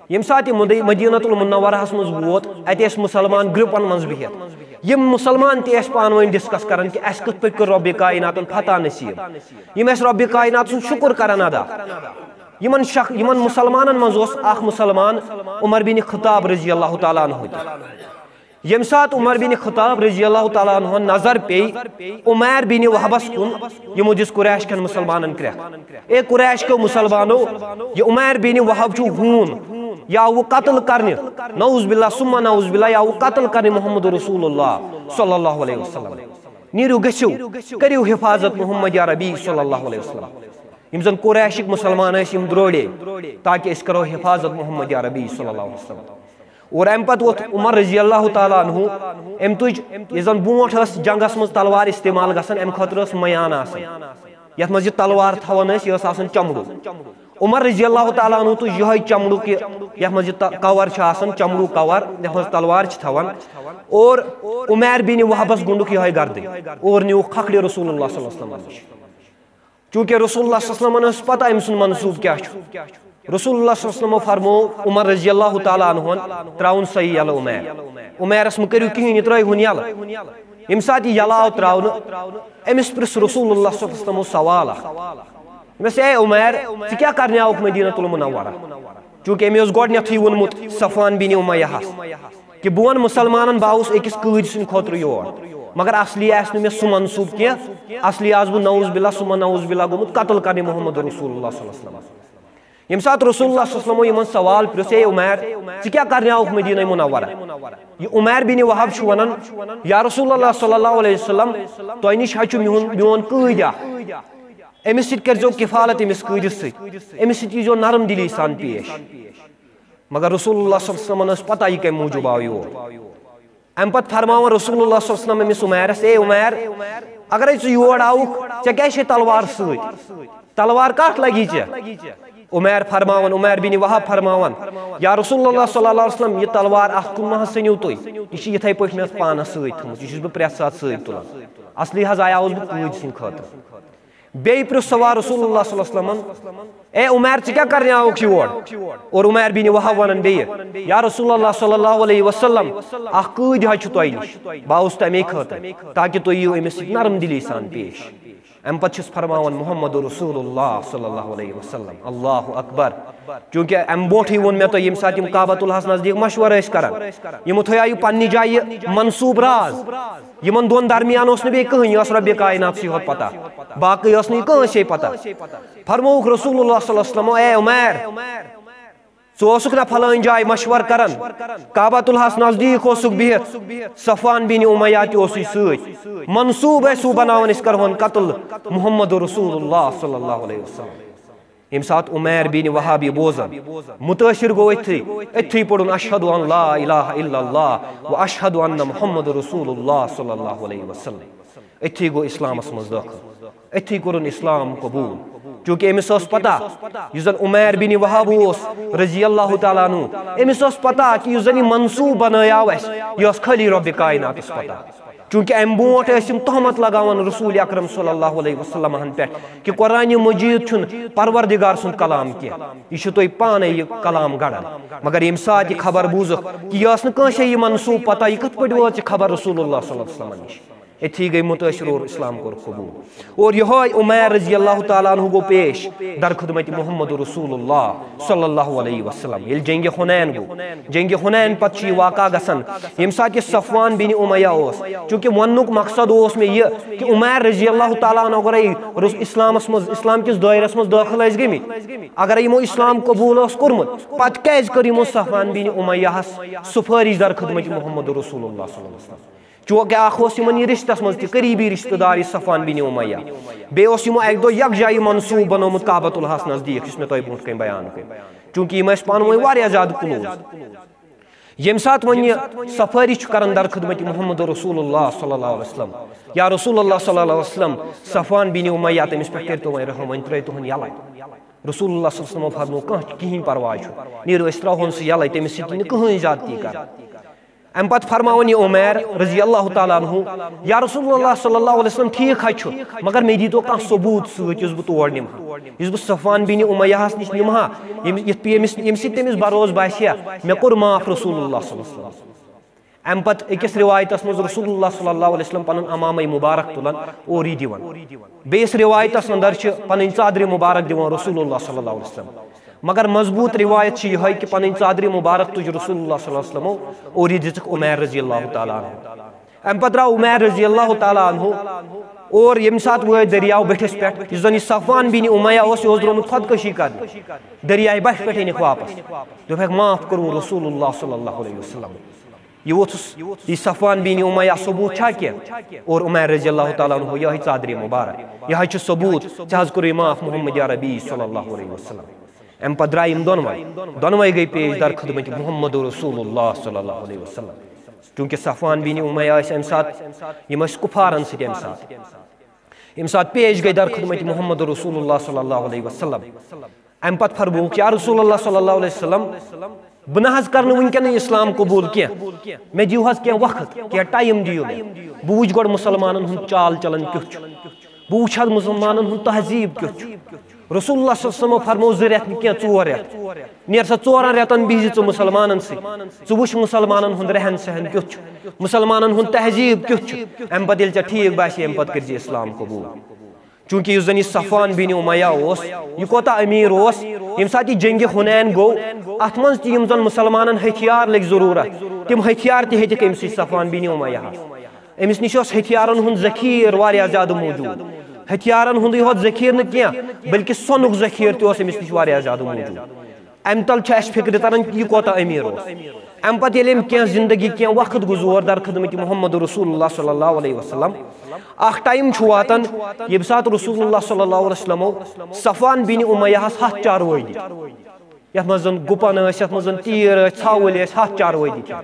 ییٚمہِ ساتہٕ یہِ مدی-، مدینہ المنورہس منٛز ووت، اتہِ ٲسۍ مُسلمان گروپن منٛز بِہِتھ۔ یِم مُسلمان تہِ ٲسۍ پانہٕ ؤنۍ discuss کران کہِ اسہِ کِتھ پٲٹھۍ کوٚر رۄبِ کائناتن فتح نصیب۔ یِم ٲسۍ رۄبِ کائنات سُنٛد شُکر کران ادا۔ یِمن شخ-، یِمن مُسلمانن منٛز اوس اکھ مُسلمان عمر بن خطاب رضی اللہ تعالیٰ عنہ تہِ۔ ییٚمہِ ساتہٕ عمر بن خطاب رضی اللہ تعالیٰ عنہ نظر پیٚیہِ عمیر بن وہبس کُن، یِمو دِژ قریش کٮ۪ن مُسلمانن کرٛٮ۪کھ، اے قریش کیو مُسلمانو، یہِ عمیر بن وہب چھُ ہوٗن، یہِ آوٕ قتل کرنہِ، نعوذ باللہ ثم نعوذ باللہ، یہِ آوٕ قتل کرنہِ محمد رسول اللہ صلی اللہ علیہ وسلم۔ نیٖرِو، گٔژھِو، کٔرِو حفاظت محمد عربی صلی اللہ علیہ وسلم۔ یِم زن قریشٕکۍ مُسلمان ٲسۍ، یِم درٛوڑے تاکہِ أسۍ کرو حفاظت محمد عربی صلی اللہ علیہ وسلم۔ اور امہِ پتہٕ ووٚتھ عمر رضی اللہ تعالیٰ عنہ، أمۍ تُج، یُس زن برونٛٹھ ٲس جنگس منٛز تلوار استعمال گژھان، امہِ خٲطرٕ ٲس میان آسان، یتھ منٛز یہِ تلوار تھاوان ٲسۍ، یہِ ٲس آسان چمڑُک۔ عمر رضی اللہ تعالیٰ عنہ تُج یِہوٚے چمڑُک، یہِ، یتھ منٛز یہِ ت-، cover چھُ آسان، چمڑُک cover، یتھ منٛز تلوار چھِ تھاوان۔ اور عمیر بن وہبس گوٚنڈُکھ یِہوٚے گردن اور نیوٗکھ کھکھرِ رسول اللہ صلی اللہ علیہ وسلم نِش۔ چونکہ رسول اللہ صلی اللہ علیہ وسلمن ٲس پتہ أمۍ سُنٛد منصوٗبہٕ کیٛاہ چھُ۔ رسول اللہ صلی اللہ علیہ وسلمو فرموو عمر رضی اللہ تعالیٰ عنہن ترٛاوُن صحیح یَلہٕ عمیر۔ عمیرس مہٕ کٔرِو کِہیٖنۍ، یہِ ترٛٲیہُن یَلہٕ۔ ییٚمہِ ساتہٕ یہِ یَلہٕ آو ترٛاونہٕ، أمِس پرٛژھ رسول اللہ صلی اللہ علیہ وسلمو سوال اکھ۔ دوٚپمَس، "اے عمیر، ژٕ کیٛاہ کرنہِ آوُکھ مدینہ المنورہ؟" چونکہ أمۍ اوس گۄڈٕنیتھٕے ووٚنمُت صفوان بن امیہ ہس کہِ بہٕ وَنہٕ مُسلمانن بہٕ آوُس أکِس قۭدۍ سٕنٛدِ خٲطرٕ یور، مگر اصلی آسہِ نہٕ مےٚ سُہ منصوٗب کینٛہہ، اصلی آس بہٕ نعوذ باللہ ثم نعوذ باللہ گوٚمُت قتل کرنہِ محمد رسول اللہ صلی اللہ علیہ وسلم۔ ییٚمہِ ساتہٕ رسول اللہ صلی اللہ علیہ وسلمو یِمن سوال پرٛژھ، "اے عمیر، ژٕ کیٛاہ کرنہِ آوُکھ مدینہ منورہ؟" یہِ عمیر بن وہب چھُ وَنان، "یا رسول اللہ صلی اللہ علیہ وسلم، تۄہہِ نِش حظ چھُ میون، میون قۭدۍ اکھ، أمِس سۭتۍ کٔرۍزیو کفالت، أمِس قۭدِس سۭتۍ، أمِس سۭتۍ ییٖزیو نرم دلی سان پیش۔" مگر رسول اللہ صلی اللہ علیہ وسلمن ٲس پتہ یہِ کمہِ موٗجوٗب آو یور۔ امہِ پتہٕ فرماوان رسول اللہ صلی اللہ علیہ وسلم أمِس عمیرس، "اے عمیر، اگرے ژٕ یور آوُکھ، ژےٚ کیٛازِ چھے تلوار سۭتۍ؟ تلوار کتھ لگی ژےٚ؟ عمیر فرماوان، عمیر بن وہب فرماوان، یا رسول اللہ صلی اللہ علیہ وسلم، یہِ تلوار اتھ کُن مہ حظ ژھٕنِو تُہۍ، یہِ چھِ یِتھے پٲٹھۍ مےٚ پانس سۭتۍ تھٲومٕژ، یہِ چھُس بہٕ پرٛٮ۪تھ ساتہٕ سۭتۍ تُلان۔ اصلی حظ آیاوُس بہٕ قۭدۍ سٕنٛدِ خٲطرٕ۔ بیٚیہِ پرٛژھ سوال رسول اللہ صلی اللہ علیہ وسلمن، اے عمیر، ژٕ کیٛاہ کرنہِ آوُکھ یور؟ اور عمیر بن وہب ونان بیٚیہِ، یا رسول اللہ صلی اللہ علیہ وسلم، اکھ قۭدۍ حظ چھُ تۄہہِ نِش، بہٕ آوُس تمے خٲطرٕ تاکہِ تُہۍ یِیِو أمِس سۭتۍ نرم دلی سان پیش۔ امہِ پتہٕ چھُس فرماوان محمد رسول اللہ صلی اللہ علیہ وسلم، اللہ اکبر۔ چونکہ امہِ برونٹھٕے ووٚن مےٚ تۄہہِ، ییٚمہِ ساتہٕ یِم کعبۃ اللہس نزدیٖک مشورٕ ٲسۍ کران، یِمو تھٲیاو یہِ پننہِ جایہِ منصوب راز۔ یِمن دۄن درمیان اوس نہٕ بیٚیہِ کٕہٕنۍ، یہِ ٲس رۄبِ کایناتسٕے ہوت پتہ، باقٕے ٲس نہٕ یہِ کٲنٛسے پتہ۔ فرمووُکھ رسول اللہ صلی اللہ علیہ وسلم، اے عمیر، ژٕ اوسُکھ نا فلٲنۍ جایہِ مشورٕ کران، کعبۃ اللہس نزدیٖک اوسُکھ بِہِتھ، صفوان بن امیہ تہِ اوسُے سۭتۍ، منصوٗبہٕ ٲسۍ ہُہ بناوان، أسۍ کرہون قتل محمد رسول اللہ صلی اللہ علیہ وسلم۔ ییٚمہِ ساتہٕ عمیر بن وہب یہِ بوزان، مُتٲثِر گوٚو أتھی، أتھی پوٚرُن، اشہد ان لا الہ الا اللہ و اشہد ان محمد رسول اللہ صلی اللہ علیہ وسلم۔ أتھی گوٚو اسلامس منٛز دٲخل، أتھی کوٚرُن اسلام قبوٗل۔ چونکہ أمِس ٲس پتہ، یُس زن عمیر بن وہب اوس رضی اللہ تعالیٰ عنہ، أمِس ٲس پتہ کہِ یُس زن یہِ منصوٗبہٕ بنٲیاو اَسہِ، یہِ ٲس خٲلی رۄبِ کایناتس پتہ۔ چونکہ امہِ برونٹھ ٲسۍ یِم تہمت لگاوان رسول اکرم صلی اللہ علیہ وسلم ہن پٮ۪ٹھ کہِ قرآن مجید چھُنہٕ پروردگار سُنٛد کلام کینٛہہ، یہِ چھُ تُہۍ پانے یہِ کلام گڑان۔ مگر ییٚمہِ ساتہٕ یہِ خبر بوٗزٕکھ کہِ یہِ ٲس نہٕ کٲنٛسے یہِ منصوٗبہٕ پتہ، یہِ کِتھ پٲٹھۍ وٲژ یہِ خبر رسول اللہ صلی اللہ علیہ وسلمن نِش؟ أتھی گٔے مُتٲثِر اور اسلام کوٚر قبوٗل۔ اور یِہوے عمیر رضی اللہ تعالیٰ عنہ گوٚو پیش در خدمت محمد رسول اللہ صلی اللہ علیہ وسلم۔ ییٚلہِ جنگِ حنین گوٚو، جنگِ حنین پتہٕ چھُ یہِ واقعہ گژھان، ییٚمہِ ساتہٕ یہِ صفوان بن امیہ اوس، چونکہ وننُک مقصد اوس مےٚ یہِ کہِ عمیر رضی اللہ تعالیٰ عنہ اگرے رس-، اسلامس منٛز، اسلام کِس دٲیرس منٛز دٲخل ٲسۍ گٔمٕتۍ، اگرے یِمو اسلام قبوٗل اوس کوٚرمُت، پتہٕ کیازِ کٔر یِمو صفوان بن امیہ ہس سفٲرِش در خدمت محمد رسول اللہ صلی اللہ علیہ وسلم؟ چونکہ اکھ اوس یِمن یہِ رشتس منٛز تہِ قریبی رشتہٕ دار یہِ صفوان بن امیہ، بیٚیہِ اوس یِمو اکہِ دۄہ یکجاہ یہِ منصوٗبہٕ بنومُت کعبۃ اللہس نزدیٖک، یُس مےٚ تۄہہِ برونٛٹھ کنہِ بیان کوٚر۔ چونکہ یِم ٲسۍ پانہٕ ؤنۍ واریاہ زیادٕ close۔ ییٚمہِ ساتہٕ وۄنۍ یہِ سفٲرِش چھُ کران در خدمت محمد رسول اللہ صلی اللہ علیہ وسلم، یا رسول اللہ صلی اللہ علیہ وسلم، صفوان بن امیہ، تٔمِس پٮ۪ٹھ کٔرۍتو وۄنۍ رحم، وۄنۍ ترٲیتو وۄنۍ یَلَے۔ رسول اللہ صلی اللہ علیہ وسلم فرموو، کانٛہہ چھُ کِہیٖنۍ پرواے چھُ، نیٖرِو أسۍ ترٛاوہون سُہ یَلَے، تٔمِس سۭتۍ یی نہٕ کٕہٕنۍ زیادتی کرنہٕ۔ اَمہِ پتہٕ فرماوان یہِ عمیر رضی اللہ تعالیٰ عنہ، یا رسول اللہ صلی اللہ علیہ وسلم، ٹھیٖک حظ چھُ، مگر مےٚ دیٖتو کانٛہہ ثبوٗت سۭتۍ یُس بہٕ تور نِمہٕ ہا، یُس بہٕ صفوان بن امیہ ہس نِش نِمہٕ ہا، ییٚمہِ، یِتھ پٲٹھۍ ییٚمِس، ییٚمہِ سۭتۍ تٔمِس بھروسہٕ باسہِ ہا، مےٚ کوٚر معاف رسول اللہ صلی اللہ علیہ وسلم۔ اَمہِ پتہٕ أکِس رِوایتس منٛز رسول اللہ صلی اللہ علیہ وسلم پنُن عمامے مُبارک تُلان اور یہِ دِوان۔ بیٚیِس رِوایتس اندر چھِ پنٕنۍ ژادرِ مُبارک دِوان رسول اللہ صلی اللہ علیہ وسلم۔ مگر مضبوٗط رِوایت چھِ یِہوٚے کہِ پنٕنۍ ژادرِ مُبارک تُج رسول اللہ صلی اللہ علیہ وسلمو اور یہِ دِژٕکھ عمیر رضی اللہ تعالیٰ عنہ۔ اَمہِ پتہٕ درٛاو عمیر رضی اللہ تعالیٰ عنہ اور ییٚمہِ ساتہٕ وٲتۍ دٔریاو بٔٹھِس پٮ۪ٹھ، یُس زن یہِ صفوان بن امیہ اوس، یہِ اوس درٛامُت خۄدکٔشی کرنہِ، دٔریاے بٹھِ پٮ۪ٹھ أنِکھ واپس۔ دوٚپہَکھ، معاف کوٚروٕ رسول اللہ صلی اللہ علیہ وسلم۔ یہِ ووٚتھُس، یہِ صفوان بن امیہ ثبوٗت چھا کینٛہہ؟ اور عمیر رضی اللہ تعالیٰ عنہ، یِہوٚے ژادرِ مُبارک، یہِ حظ چھُ ثبوٗت، ژےٚ حظ کوٚرُے معاف محمد یا ربی صلی اللہ علیہ وسلم۔ اَمہِ پتہٕ درٛاے یِم دۄنوَے، دۄنوَے گٔے پیش در خدمت محمد رسول اللہ صلی اللہ علیہ وسلم۔ چونکہ صفوان بن امیہ ٲسۍ اَمہِ ساتہٕ، یِم ٲسۍ کُفارن سۭتۍ اَمہِ ساتہٕ۔ ییٚمہِ ساتہٕ پیش گٔے در خدمت محمد رسول اللہ صلی اللہ علیہ وسلم، اَمہِ پتہٕ فرمووُکھ، یا رسول اللہ صلی اللہ علیہ وسلم، بہٕ نہ حظ کرنہٕ وٕنکیٚنٕے اسلام قبوٗل کینٛہہ، مےٚ دِیِو حظ کینٛہہ وقت، کینٛہہ time دِیِو مےٚ، بہٕ وٕچھٕ گۄڈٕ مُسلمانن ہُنٛد چال چلن کیُتھ چھُ، بہٕ وٕچھٕ حظ مُسلمانن ہُنٛد تہذیٖب کیُتھ چھُ۔ رسول اللہ صلی اللہ علیہ وسلم فرموو، زٕ رٮ۪تھ نہٕ کینٛہہ، ژور رٮ۪تھ، نیر سا ژورن رٮ۪تن بِہزِ ژٕ مُسلمانن سۭتۍ، ژٕ وٕچھ مُسلمانن ہُنٛد رہن سہن کیُتھ چھُ، مُسلمانن ہُنٛد تہذیٖب کیُتھ چھُ، اَمہِ پتہٕ ییٚلہِ ژےٚ ٹھیٖک باسہِ، اَمہِ پتہٕ کٔرۍ زِ اسلام قبوٗل۔ چونکہ یُس زن یہِ صفوان بن امیہ اوس، یہِ کوتاہ امیر اوس، ییٚمہِ ساتہٕ یہِ جنگِ حنین گوٚو، اتھ منٛز تہِ یِم زن مُسلمانن ہتھیار لٔگۍ ضروٗرت، تِم ہتھیار تہِ ہیٚتِکھ أمۍ سٕے صفوان بن امیہ ہس۔ أمِس نِش اوس ہتھیارن ہُنٛد ذخیٖر واریاہ زیادٕ موٗجوٗد۔ ہتھیارن ہُنٛدُے ہوت ذخیٖر نہٕ کینٛہہ، بلکہِ سۄنُک ذخیٖر تہِ اوس أمِس نِش واریاہ زیادٕ موٗجوٗد۔ امہِ تل چھُ اسہِ فکرِ تران کہِ یہِ کوتاہ امیر اوس۔ امہِ پتہٕ ییٚلہِ أمۍ کینٛہہ زندگی، کینٛہہ وقت گُزور در خدمت محمد رسول اللہ صلی اللہ علیہ وسلم، اکھ time چھُ واتان، ییٚمہِ ساتہٕ رسول اللہ صلی اللہ علیہ وسلمو صفوان بن امیہ ہس ہتھ چاروٲے دِتۍ، یتھ منٛز زن گُپن ٲسۍ، یتھ منٛز زن تیٖر ٲسۍ، ژھاوٕلۍ ٲسۍ، ہتھ چاروٲے دِتۍ۔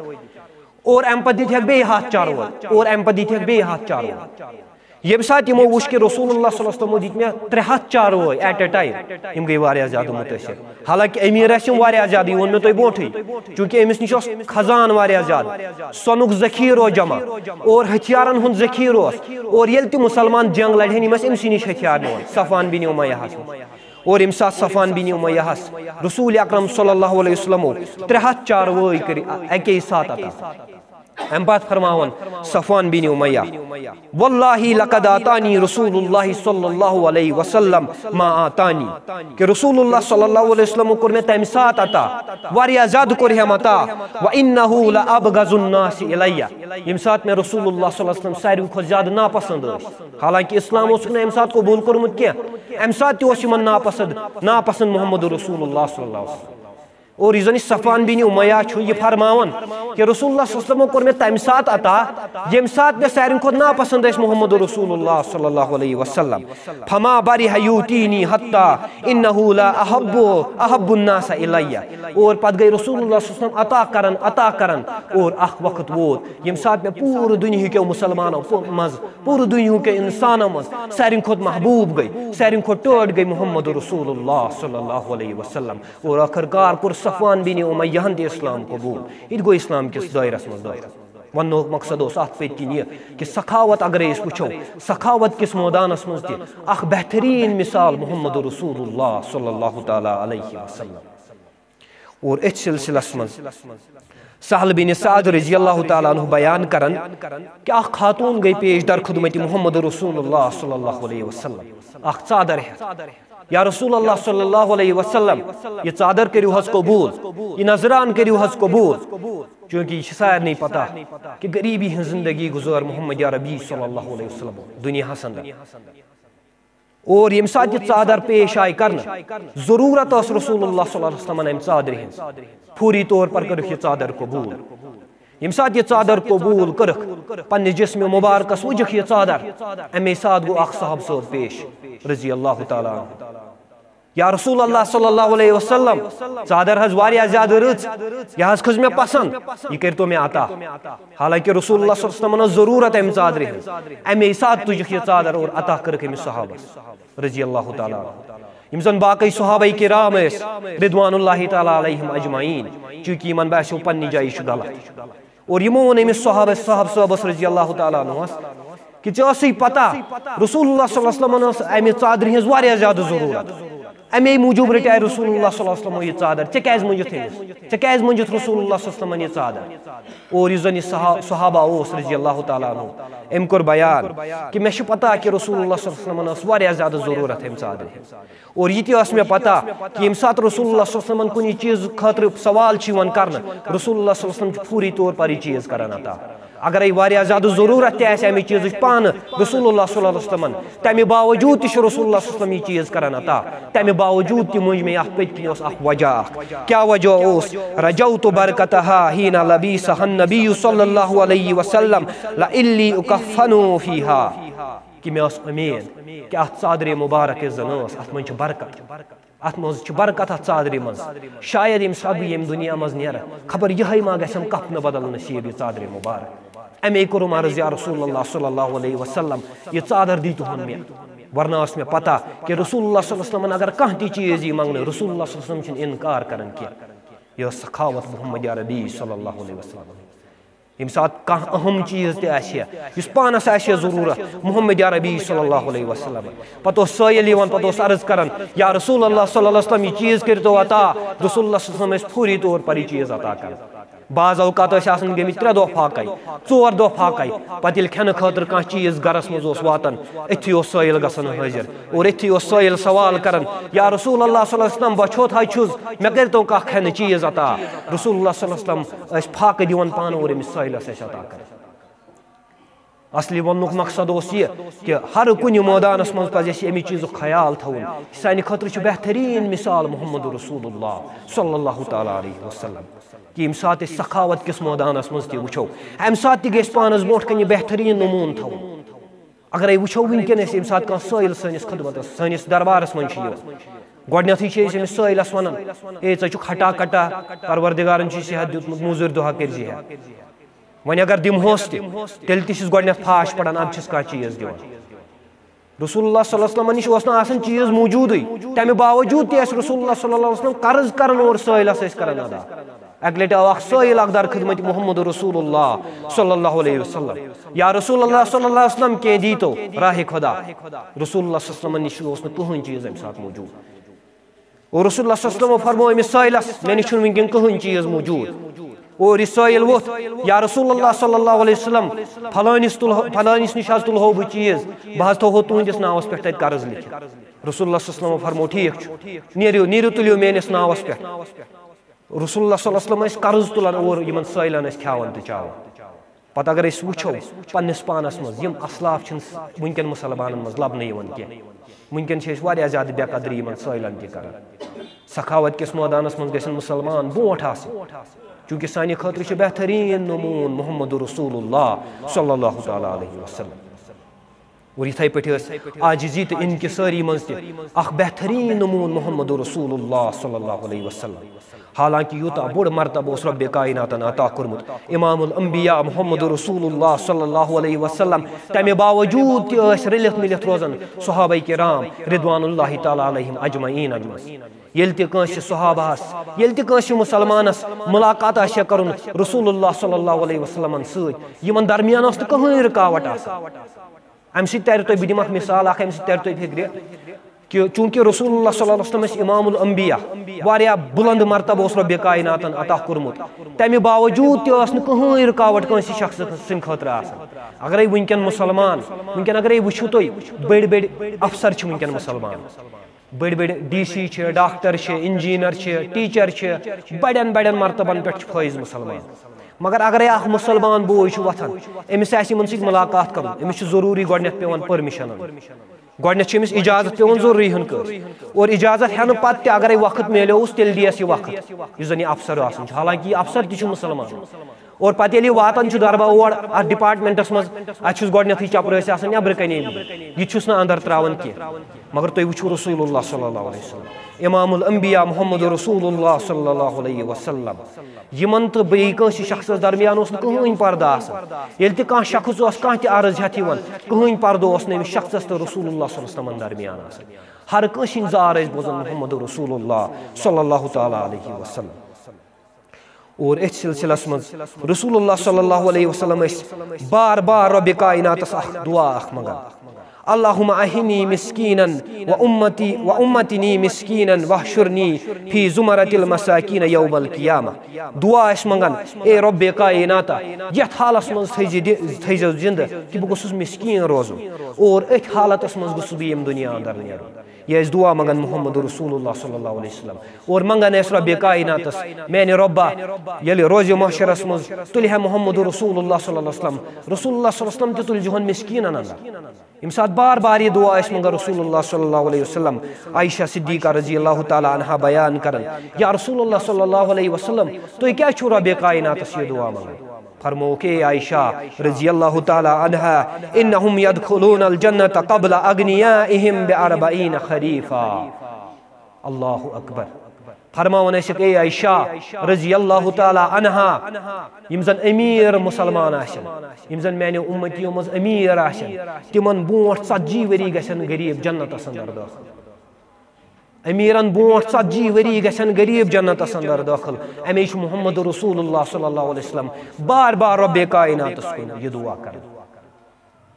اور امہِ پتہٕ دِتۍ ہکھ بیٚیہِ ہتھ چاروٲے، اور امہِ پتہٕ دِتۍ ہکھ بیٚیہِ ہتھ چاروٲے۔ ییٚمہِ ساتہٕ یِمو وُچھ کہِ رسول اللہ صلی اللہ علیہ وسلمو دِتۍ مےٚ ترٛےٚ ہتھ چاروٲے at a time، یِم گٔے واریاہ زیادٕ مُتٲثر۔ حالانکہِ أمیٖر ٲسۍ یِم واریاہ زیادٕ، یہِ ووٚن مےٚ تۄہہِ برونٛٹھٕے، چوٗنٛکہِ أمِس نِش اوس خزانہٕ واریاہ زیادٕ، سۄنُک ذخیٖرٕ اوس جمع، اور ہتھیارن ہُنٛد ذخیٖرٕ اوس، اور ییٚلہِ تہِ مُسلمان جنگ لڑِ ہن، یِم ٲسۍ أمۍ سٕے نِش ہتھیار نِوان، صفوان بن امیہ ہس نِش۔ اور ییٚمہِ ساتہٕ صفوان بن امیہ ہس رسول اکرم صلی اللہ علیہ وسلمو ترٛےٚ ہتھ چاروٲے کٔرۍ اکے ساتہٕ عطا۔ امہِ پتہٕ فرماوان صفوان بن امیہ، "واللہ لقد آتانی رسول اللہ صلی اللہ علیہ وسلم ما آتانی"، کہ رسول اللہ صلی اللہ علیہ وسلم کوٚر مےٚ تمہِ ساتہٕ عطا، واریاہ زیادٕ کوٚر ہم عطا، "وانہ لابغض الناس الیہ"، ییٚمہِ ساتہٕ مےٚ رسول اللہ صلی اللہ علیہ وسلم ساروی کھۄتہٕ زیادٕ ناپسند ٲسۍ۔ حالانکہ اسلام اوسُکھ نہٕ امہِ ساتہٕ قبول کوٚرمُت کینٛہہ، امہِ ساتہٕ تہِ اوس یِمن ناپسند، ناپسند محمد رسول اللہ صلی اللہ علیہ وسلم۔ اور یُس زن یہِ صفوان بن امیہ چھُ، یہِ فرماوان کہ رسول اللہ صلی اللہ علیہ وسلمو کوٚر مےٚ تمہِ ساتہٕ عطا، ییٚمہِ ساتہٕ مےٚ ساروی کھۄتہٕ ناپسند ٲسۍ محمد رسول اللہ صلی اللہ علیہ وسلم۔ "فما برح یوتینی حتی انہ لا احب، احب الناس الیہ"۔ اور پتہٕ گٔے رسول اللہ صلی اللہ علیہ وسلم عطا کران، عطا کران، اور اکھ وقت ووت ییٚمہِ ساتہٕ مےٚ پوٗرٕ دُنیہکیو مُسلمانو پو-، منٛز، پوٗرٕ دُنیہکیو انسانو منٛز ساروی کھۄتہٕ محبوب گٔے، ساروی کھۄتہٕ ٹٲٹھۍ گٔے محمد رسول اللہ صلی اللہ علیہ وسلم۔ اور ٲخٕر کار کوٚر صفوان بن امیہ ہن تہِ اسلام قبول۔ یہِ تہِ گوٚو اسلام کِس دٲیرس منٛز دٲخل۔ وننُک مقصد اوس اتھ پٔتۍ کِنۍ یہِ کہِ سخاوت اگرے أسۍ وٕچھو، سخاوت کِس مٲدانس منٛز تہِ اکھ بہتریٖن مثال محمد رسول اللہ صلی اللہ تعالیٰ علیہ وسلم۔ اور أتھۍ سلسلس منٛز سہل بن سعد رضی اللہ تعالیٰ عنہ بیان کران کہ اکھ خاتون گٔے پیش در خدمت محمد رسول اللہ صلی اللہ علیہ وسلم، اکھ ژادر ہٮ۪تھ۔ یا رسول اللہ صلی اللہ علیہ وسلم، یہِ ژادر کٔرِو حظ قبول، یہِ نذران کٔرِو حظ قبول، چونکہ یہِ چھِ سارنٕے پتہ کہ غریبی ہٕنٛز زندگی گُزٲر محمد عربی صلی اللہ علیہ وسلم دُنیاہس اندر۔ اور ییٚمہِ ساتہٕ یہِ ژادر پیش آیہِ کرنہٕ، ضروٗرت ٲس رسول اللہ صلی اللہ علیہ وسلمن امہِ ژادرِ ہٕنٛز، فوری طور پر کٔرٕکھ یہِ ژادر قبول۔ ییٚمہِ ساتہٕ یہِ ژادر قبول کٔرٕکھ، پننِس جسمِ مبارکس وُجکھ یہِ ژادر، امے ساتہٕ گوٚو اکھ صحابہٕ صٲب پیش رضی اللہ تعالیٰ عنہ۔ یا رسول اللہ صلی اللہ علیہ وسلم، ژادر حظ واریاہ زیادٕ رٕژ، یہِ حظ کھٔژ مےٚ پسند، یہِ کٔرۍتو مےٚ عطا۔ حالانکہ رسول اللہ صلی اللہ علیہ وسلمن ٲس ضروٗرت امہِ ژادرِ ہٕنٛز، امے ساتہٕ تُجکھ یہِ ژادر اور عطا کٔرٕکھ أمِس صحابس رضی اللہ تعالیٰ عنہ۔ یِم زن باقٕے صحابہ کرام ٲسۍ رضوان اللہ تعالیٰ علیہم اجمعین، چونکہ یِمن باسیو پننہِ جایہِ چھُ غلط۔ اور یِمو ووٚن أمِس صحابہ، صحابہ صٲبس رضی اللہ تعالیٰ عنہس، کہ ژےٚ ٲسٕے پتہ رسول اللہ صلی اللہ علیہ وسلمن ٲس امہِ ژادرِ ہٕنٛز واریاہ زیادٕ ضروٗرت، امے موٗجوٗب رٹے رسول اللہ صلی اللہ علیہ وسلمو یہِ ژادر، ژےٚ کیازِ مٔنجتھ أمِس؟ ژےٚ کیازِ مٔنجتھ رسول اللہ صلی اللہ علیہ وسلمن یہِ ژادر؟ اور یُس زن یہِ صحا-، صحابہ اوس رضی اللہ تعالیٰ عنہ، أمۍ کوٚر بیان کہ مےٚ چھُ پتہ کہ رسول اللہ صلی اللہ علیہ وسلمن ٲس واریاہ زیادٕ ضروٗرت امہِ ژادرِ ہٕنٛز۔ اور یہِ تہِ ٲس مےٚ پتہ کہ ییٚمہِ ساتہٕ رسول اللہ صلی اللہ علیہ وسلمن کُنہِ چیٖزٕ خٲطرٕ سوال چھُ یِوان کرنہٕ، رسول اللہ صلی اللہ علیہ وسلم چھُ فوری طور پر یہِ چیٖز کران عطا۔ اگرے واریاہ زیادٕ ضروٗرت تہِ آسہِ امہِ چیٖزٕچ پانہٕ رسول اللہ صلی اللہ علیہ وسلمن، تمہِ باوجوٗد تہِ چھُ رسول اللہ صلی اللہ علیہ وسلم یہِ چیٖز کران عطا۔ تمہِ باوجوٗد تہِ مٔنٛج مےٚ اتھ پٔتۍ کِنۍ اوس اکھ وجہ اکھ۔ کیٛاہ وجہ اوس؟ "رجوت برکتہا حین لبیسہا النبی صلی اللہ علیہ وسلم لعلی اکفن فیہا"۔ کہ مےٚ ٲس امید کہ اتھ ژادرِ مبارک یۄس زن ٲس، اتھ منٛز چھِ برکت، اتھ منٛز چھِ برکت اتھ ژادرِ منٛز۔ شاید ییٚمہِ ساتہٕ بہٕ ییٚمہِ دُنیا منٛز نیرٕ، خبر یِہے ما گژھن کفنہٕ بدل نصیب یہِ ژادرِ مبارک۔ امے کوٚرُم عرض، یا رسول اللہ صلی اللہ علیہ وسلم، یہِ ژادر دیٖتہون مےٚ، ورنہ ٲس مےٚ پتہ کہ رسول اللہ صلی اللہ علیہ وسلمن اگر کانٛہہ تہِ چیٖز یی منٛگنہٕ، رسول اللہ صلی اللہ علیہ وسلم چھُنہٕ انکار کران کینٛہہ۔ یہِ ٲس سخاوت محمد عربی صلی اللہ علیہ وسلم۔ ییٚمہِ ساتہٕ کانٛہہ اہم چیٖز تہِ آسہِ ہا، یُس پانس آسہِ ہا ضروٗرت، محمد عربی صلی اللہ علیہ وسلم، پتہٕ اوس سٲیِل یِوان، پتہٕ اوس عرض کران، یا رسول اللہ صلی اللہ علیہ وسلم، یہِ چیٖز کٔرۍتو عطا۔ رسول اللہ صلی اللہ علیہ وسلم ٲسۍ فوری طور پر یہِ چیٖز عطا کران۔ بعض اوقات ٲسۍ آسان گٔمٕتۍ ترٛےٚ دۄہ فاقے، ژور دۄہ فاقے، پتہٕ ییٚلہِ کھٮ۪نہٕ خٲطرٕ کانٛہہ چیٖز گرس منٛز اوس واتان، أتھی اوس سٲیِل گژھان حٲضِر اور أتھی اوس سٲیِل سوال کران، یا رسول اللہ صلی اللہ علیہ وسلم، بہٕ چھوت حظ چھُس، مےٚ کٔرۍتو کانٛہہ کھٮ۪نہٕ چیٖز عطا۔ رسول اللہ صلی اللہ علیہ وسلم ٲسۍ فاقہٕ دِوان پانہٕ اور أمِس سٲیِلس ٲسۍ عطا کران۔ اصلی وننُک مقصد اوس یہِ کہ ہر کُنہِ مٲدانس منٛز پزِ اَسہِ اَمہِ چیٖزُک خیال تھاوُن۔ یہِ سانہِ خٲطرٕ چھُ بہتریٖن مثال محمد رسول اللہ صلی اللہ تعالیٰ علیہ وسلم، کہ ییٚمہِ ساتہٕ أسۍ سخاوت کِس مٲدانس منٛز تہِ وٕچھو، امہِ ساتہٕ تہِ گژھِ پانس برونٛٹھ کنہِ بہتریٖن نموٗنہٕ تھاوُن۔ اگرے وٕچھو وٕنکیٚن أسۍ ییٚمہِ ساتہٕ کانٛہہ سٲیِل سٲنِس خدمتس، سٲنِس دربارس منٛز چھُ یِوان، گۄڈٕنیتھٕے چھِ أسۍ أمِس سٲیِلس ونان، "اے، ژےٚ چھُکھ ہٹا کٹا، پروردگارن چھُے صحت دیُتمُت، موٚزوٗرۍ دۄہا کٔرۍ زِ ہا۔" وۄنۍ اگر دِمہوس تہِ، تیٚلہِ تہِ چھِس گۄڈٕنیتھ پھاش پڑان، ادٕ چھِس کانٛہہ چیٖز دِوان۔ رسول اللہ صلی اللہ علیہ وسلم نِش اوس نہٕ آسان چیٖز موٗجوٗدٕے، تَمہِ باوجوٗد تہِ ٲسۍ رسول اللہ صلی اللہ علیہ وسلم قرض کران اور سٲیلَس ٲسۍ کران ادا۔ اَکہِ لَٹہِ آو اکھ سٲیِل اکھ در خدمت محمد رسول اللہ صلی اللہ علیہ وسلم، یا رسول اللہ صلی اللہ علیہ وسلم، کینٛہہ دیٖتو راہِ خدا۔ رسول اللہ صلی اللہ علیہ وسلم نِش اوس نہٕ کٕہٕنۍ چیٖز اَمہِ ساتہٕ موٗجوٗد۔ اور رسول اللہ صلی اللہ علیہ وسلم فرموو أمِس سٲیلَس، "مےٚ نِش چھُنہٕ وٕنکیٚن کٕہٕنۍ چیٖز موٗجوٗد۔" اور یہِ سٲیِل ووٚتھ، "یا رسول اللہ صلی اللہ علیہ وسلم، فلٲنِس تُلہو، فلٲنِس نِش حظ تُلہو بہٕ چیٖز، بہٕ حظ تھاوہو تُہٕنٛدِس ناوَس پٮ۪ٹھ تَتہِ قرض لیکھِتھ۔" رسول اللہ صلی اللہ علیہ وسلم فرموو، "ٹھیٖک چھُ، نیٖرِو، نیٖرِو تُلِو میٲنِس ناوَس پٮ۪ٹھ۔" رسول اللہ صلی اللہ علیہ وسلم ٲسۍ قرض تُلان اور یِمن سٲیلَن ٲسۍ کھیاوان تہٕ چاوان۔ پتہٕ اگر أسۍ وٕچھو پننِس پانس منٛز، یِم اسلاف چھِنہٕ وٕنکیٚن مُسلمانن منٛز لبنہٕ یِوان کینٛہہ۔ وٕنکیٚن چھِ أسۍ واریاہ زیادٕ بے قدری یِمن سٲیلن تہِ کران۔ سخاوت کِس مٲدانس منٛز گژھن مُسلمان برونٛٹھ آسٕنۍ، چونکہ سانہِ خٲطرٕ چھُ بہتریٖن نموٗن محمد رسول اللہ صلی اللہ تعالیٰ علیہ وسلم۔ اور یِتھے پٲٹھۍ ٲس عاجزی تہٕ انکسٲری منٛز تہِ اکھ بہتریٖن نموٗن محمد رسول اللہ صلی اللہ علیہ وسلم۔ حالانکہ یوٗتاہ بوٚڑ مرتبہٕ اوس رۄبِ کائناتن عطا کوٚرمُت امام الانبیاء محمد رسول اللہ صلی اللہ علیہ وسلم، تمہِ باوجوٗد تہِ ٲسۍ رٔلِتھ مِلِتھ روزان صحابہ کرام رضوان اللہ تعالیٰ علیہم اجمعینن منٛز۔ ییٚلہِ تہِ کٲنٛسہِ صحابہس، ییٚلہِ تہِ کٲنٛسہِ مُسلمانس مُلاقات آسہِ ہا کرُن رسول اللہ صلی اللہ علیہ وسلمن سۭتۍ، یِمن درمیان ٲس نہٕ کٕہٕنۍ رُکاوٹ آسان۔ امہِ سۭتۍ ترِ تۄہہِ، بہٕ دِمہٕ اکھ مثال اکھ، امہِ سۭتۍ ترِ تۄہہِ فکرِ کہِ چونکہ رسول اللہ صلی اللہ علیہ وسلم ٲسۍ امام الانبیاء، واریاہ بلند مرتبہٕ اوس رۄبِ کائناتن عطا کوٚرمُت، تمہِ باوجوٗد تہِ ٲس نہٕ کٕہٕنۍ رُکاوٹ کٲنٛسہِ شخص سٕنٛدِ خٲطرٕ آسان۔ اگرے وٕنکیٚن مُسلمان، وٕنکیٚن اگرے وٕچھِو تُہۍ، بٔڑۍ بٔڑۍ افسر چھِ وٕنکیٚن مُسلمان، بٔڑۍ بٔڑۍ ڈی سی چھِ، ڈاکٹر چھِ، انجینئر چھِ، ٹیچر چھِ، بڑٮ۪ن بڑٮ۪ن مرتبن پٮ۪ٹھ چھِ فٲیض مُسلمان۔ مگر اگرے اکھ مُسلمان بوے چھُ وۄتھان، أمِس آسہِ یِمن سۭتۍ مُلاقات کرُن، أمِس چھُ ضروٗری گۄڈٕنٮ۪تھ پٮ۪وان پٔرمِشن اَنُن۔ گۄڈٕنٮ۪تھ چھُ أمِس اجازت پٮ۪وان ضروٗری ہیوٚن کٲنٛسہِ۔ اور اجازت ہٮ۪نہٕ پتہٕ تہِ اگرے وقت میلیوس، تیٚلہِ دِیس یہِ وقت، یُس زن یہِ افسر آسان چھُ، حالانکہ یہِ افسر تہِ چھُ مُسلمان۔ اور پتہٕ ییٚلہِ یہِ واتان چھُ دربار اور اتھ ڈپارٹمنٹس منٛز، اتہِ چھُس گۄڈٕنٮ۪تھٕے چپرٲسۍ آسان نیبرٕ کنے بِہِتھ، یہِ تہِ چھُس نہٕ اندر تراوان کینٛہہ۔ مگر تُہۍ وٕچھِو رسول اللہ صلی اللہ علیہ وسلم، امام الانبیاء محمد رسول اللہ صلی اللہ علیہ وسلم، یِمن تہٕ بیٚیہِ کٲنٛسہِ شخصس درمیان اوس نہٕ کٕہٕنۍ پردٕ آسان۔ ییٚلہِ تہِ کانٛہہ شخص اوس کانٛہہ تہِ عرض ہٮ۪تھ یِوان، کٕہٕنۍ پردٕ اوس نہٕ أمِس شخصس تہٕ رسول اللہ صلی اللہ علیہ وسلمن درمیان آسان۔ ہر کٲنٛسہِ ہٕنٛز زار ٲسۍ بوزان محمد رسول اللہ صلی اللہ تعالیٰ علیہ وسلم۔ اور أتھۍ سلسلس منٛز رسول اللہ صلی اللہ علیہ وسلم ٲسۍ بار بار رۄبِ کائناتس اکھ دعا اکھ منٛگان، اللہم احینی مسکینن و امتی و امتنی مسکینن واحشرنی فی زمرۃ المساکین یوم القیامہ۔ دعا ٲسۍ منٛگان، اے رۄبِ کائناتا، یتھ حالس منٛز تھٲیزِ دِ-، تھٲیزیو زندٕ کہِ بہٕ گوٚژھُس مسکین روزُن، اور أتھۍ حالتس منٛز گوٚژھُس بہٕ ییٚمہِ دُنیا اندر نیرُن۔ یہِ ٲسۍ دعا منٛگان محمد رسول اللہ صلی اللہ علیہ وسلم۔ اور منٛگان ٲسۍ رۄبِ کائناتس، میانہِ رۄبا، ییٚلہِ روزِ محشرس منٛز تُلہِ ہا محمد رسول اللہ صلی اللہ علیہ وسلم، رسول اللہ صلی اللہ علیہ وسلم تہِ تُلہِ جہن مسکینن اندر۔ ییٚمہِ ساتہٕ بار بار یہِ دعا ٲسۍ منٛگان رسول اللہ صلی اللہ علیہ وسلم، عائشہ صدیقہ رضی اللہ تعالیٰ عنہا بیان کران، یا رسول اللہ صلی اللہ علیہ وسلم، تُہۍ کیٛازِ چھِو رۄبِ کائناتس یہِ دعا منٛگان؟ فرمووُکھ، اے عائشہ رضی اللہ تعالیٰ عنہا، انہم یدخلون الجنت قبل اغنیائہم باربعین خریفا۔ اللہ اکبر۔ فرماوان ٲسِکھ، اے عائشہ رضی اللہ تعالیٰ عنہا، یِم زن امیر مسلمان آسن، یِم زن میانیو امتیو منٛز امیر آسن، تِمن برونٛٹھ ژتجی ؤری گژھن غریب جنتس اندر دٲخل۔ امیرن برونٛٹھ ژتجی ؤری گژھن غریب جنتس اندر دٲخل۔ امے چھُ محمد رسول اللہ صلی اللہ علیہ وسلم بار بار رۄبِ کائناتس کُن یہِ دعا کران۔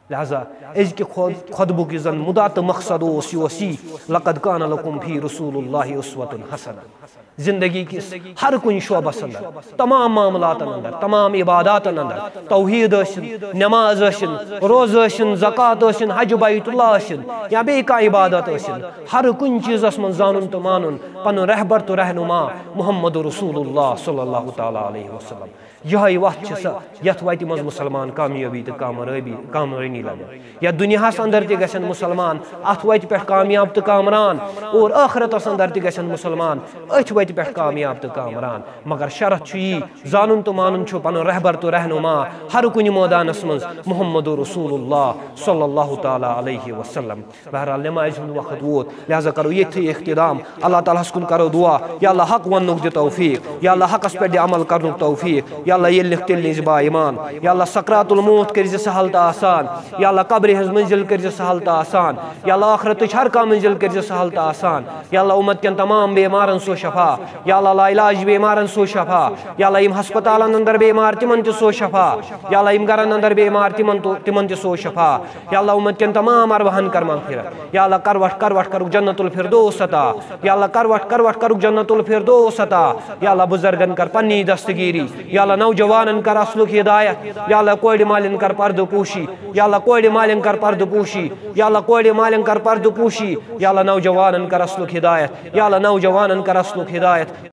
لہذا أزکہِ خۄد-، خطبُک یُس زن مُدا تہٕ مقصد اوس، یہِ اوس یی، لقد کان لکم فی رسول اللہ اسوۃ حسنہ۔ زندگی کِس ہر کُنہِ شعبس اندر، تمام معاملاتن اندر، تمام عباداتن اندر، توحید ٲسِن، نماز ٲسِن، روزٕ ٲسِن، زکوٰۃ ٲسِن، حج بیت اللہ ٲسِن، یا بیٚیہِ کانٛہہ عبادت ٲسِن، ہر کُنہِ چیٖزس منٛز زانُن تہٕ مانُن پنُن رہبر تہٕ رہنما محمد رسول اللہ صلی اللہ تعالیٰ علیہ وسلم۔ یِہوٚے وَتھ چھِ سۄ، یَتھ وَتہِ منٛز مُسلمان کامیٲبی تہٕ کامرٲبی، کامرٲنی لَبن۔ یَتھ دُنیاہَس اندر تہِ گژھن مُسلمان اَتھ وَتہِ پٮ۪ٹھ کامیاب تہٕ کامران، اور ٲخرتَس اندر تہِ گژھن مُسلمان أتھۍ وَتہِ پٮ۪ٹھ کامیاب تہٕ کامران۔ مگر شرط چھُ یی، زانُن تہٕ مانُن چھُ پَنُن رہبر تہٕ رہنما ہر کُنہِ مٲدانَس منٛز محمد رسول اللہ صلی اللہ تعالیٰ علیہ وسلم۔ بہرحال، نمازِ ہُنٛد وقت ووت، لہذا کرو ییٚتھی اختتام۔ اللہ تعالیٰ ہس کُن کرو دعا، یا اللہ، حق وننُک دِ توفیق، یا اللہ، حقس پٮ۪ٹھ دِ عمل کرنُک توفیق، یا اللہ، ییٚلہِ نِکھ تیٚلہِ نِزِ با ایمان، یا اللہ، سکرات الموت کٔرزِ سہل تہٕ آسان، یا اللہ قبرِ ہٕنٛز منزل کٔرۍ زِ سہل تہٕ آسان۔ یا اللہ ٲخرتٕچ ہر کانٛہہ منزل کٔرۍ زِ سہل تہٕ آسان۔ یا اللہ امت کٮ۪ن تمام بیمارن سوز شفا۔ یا اللہ لاعلاج بیمارن سوز شفا۔ یا اللہ یِم ہسپتالن اندر بیمار تِمن تہِ سوز شفا۔ یا اللہ یِم گرن اندر بیمار تِمن تہِ تِمن تہِ سوز شفا۔ یا اللہ امت کٮ۪ن تمام ارواحن کر مغفرت۔ یا اللہ کروٹھ کروٹھ کرُکھ جنت الفردوس عطا۔ یا اللہ کروٹھ کروٹھ کرُکھ جنت الفردوس عطا۔ یا اللہ بزرگن کر پننی دستگیری۔ یا اللہ نوجوانن کر اصلُک ہدایت۔ یا اللہ کورِ مالٮ۪ن کر پردٕ پوشی۔ یا اللہ کورِ مالٮ۪ن کر پردٕ پوشی۔ یا اللہ کورِ مالٮ۪ن کر پردٕ پوشی۔ یا اللہ نوجوانن کر اصلُک ہدایت۔ یا اللہ نوجوانن کر اصلُک ہدایت۔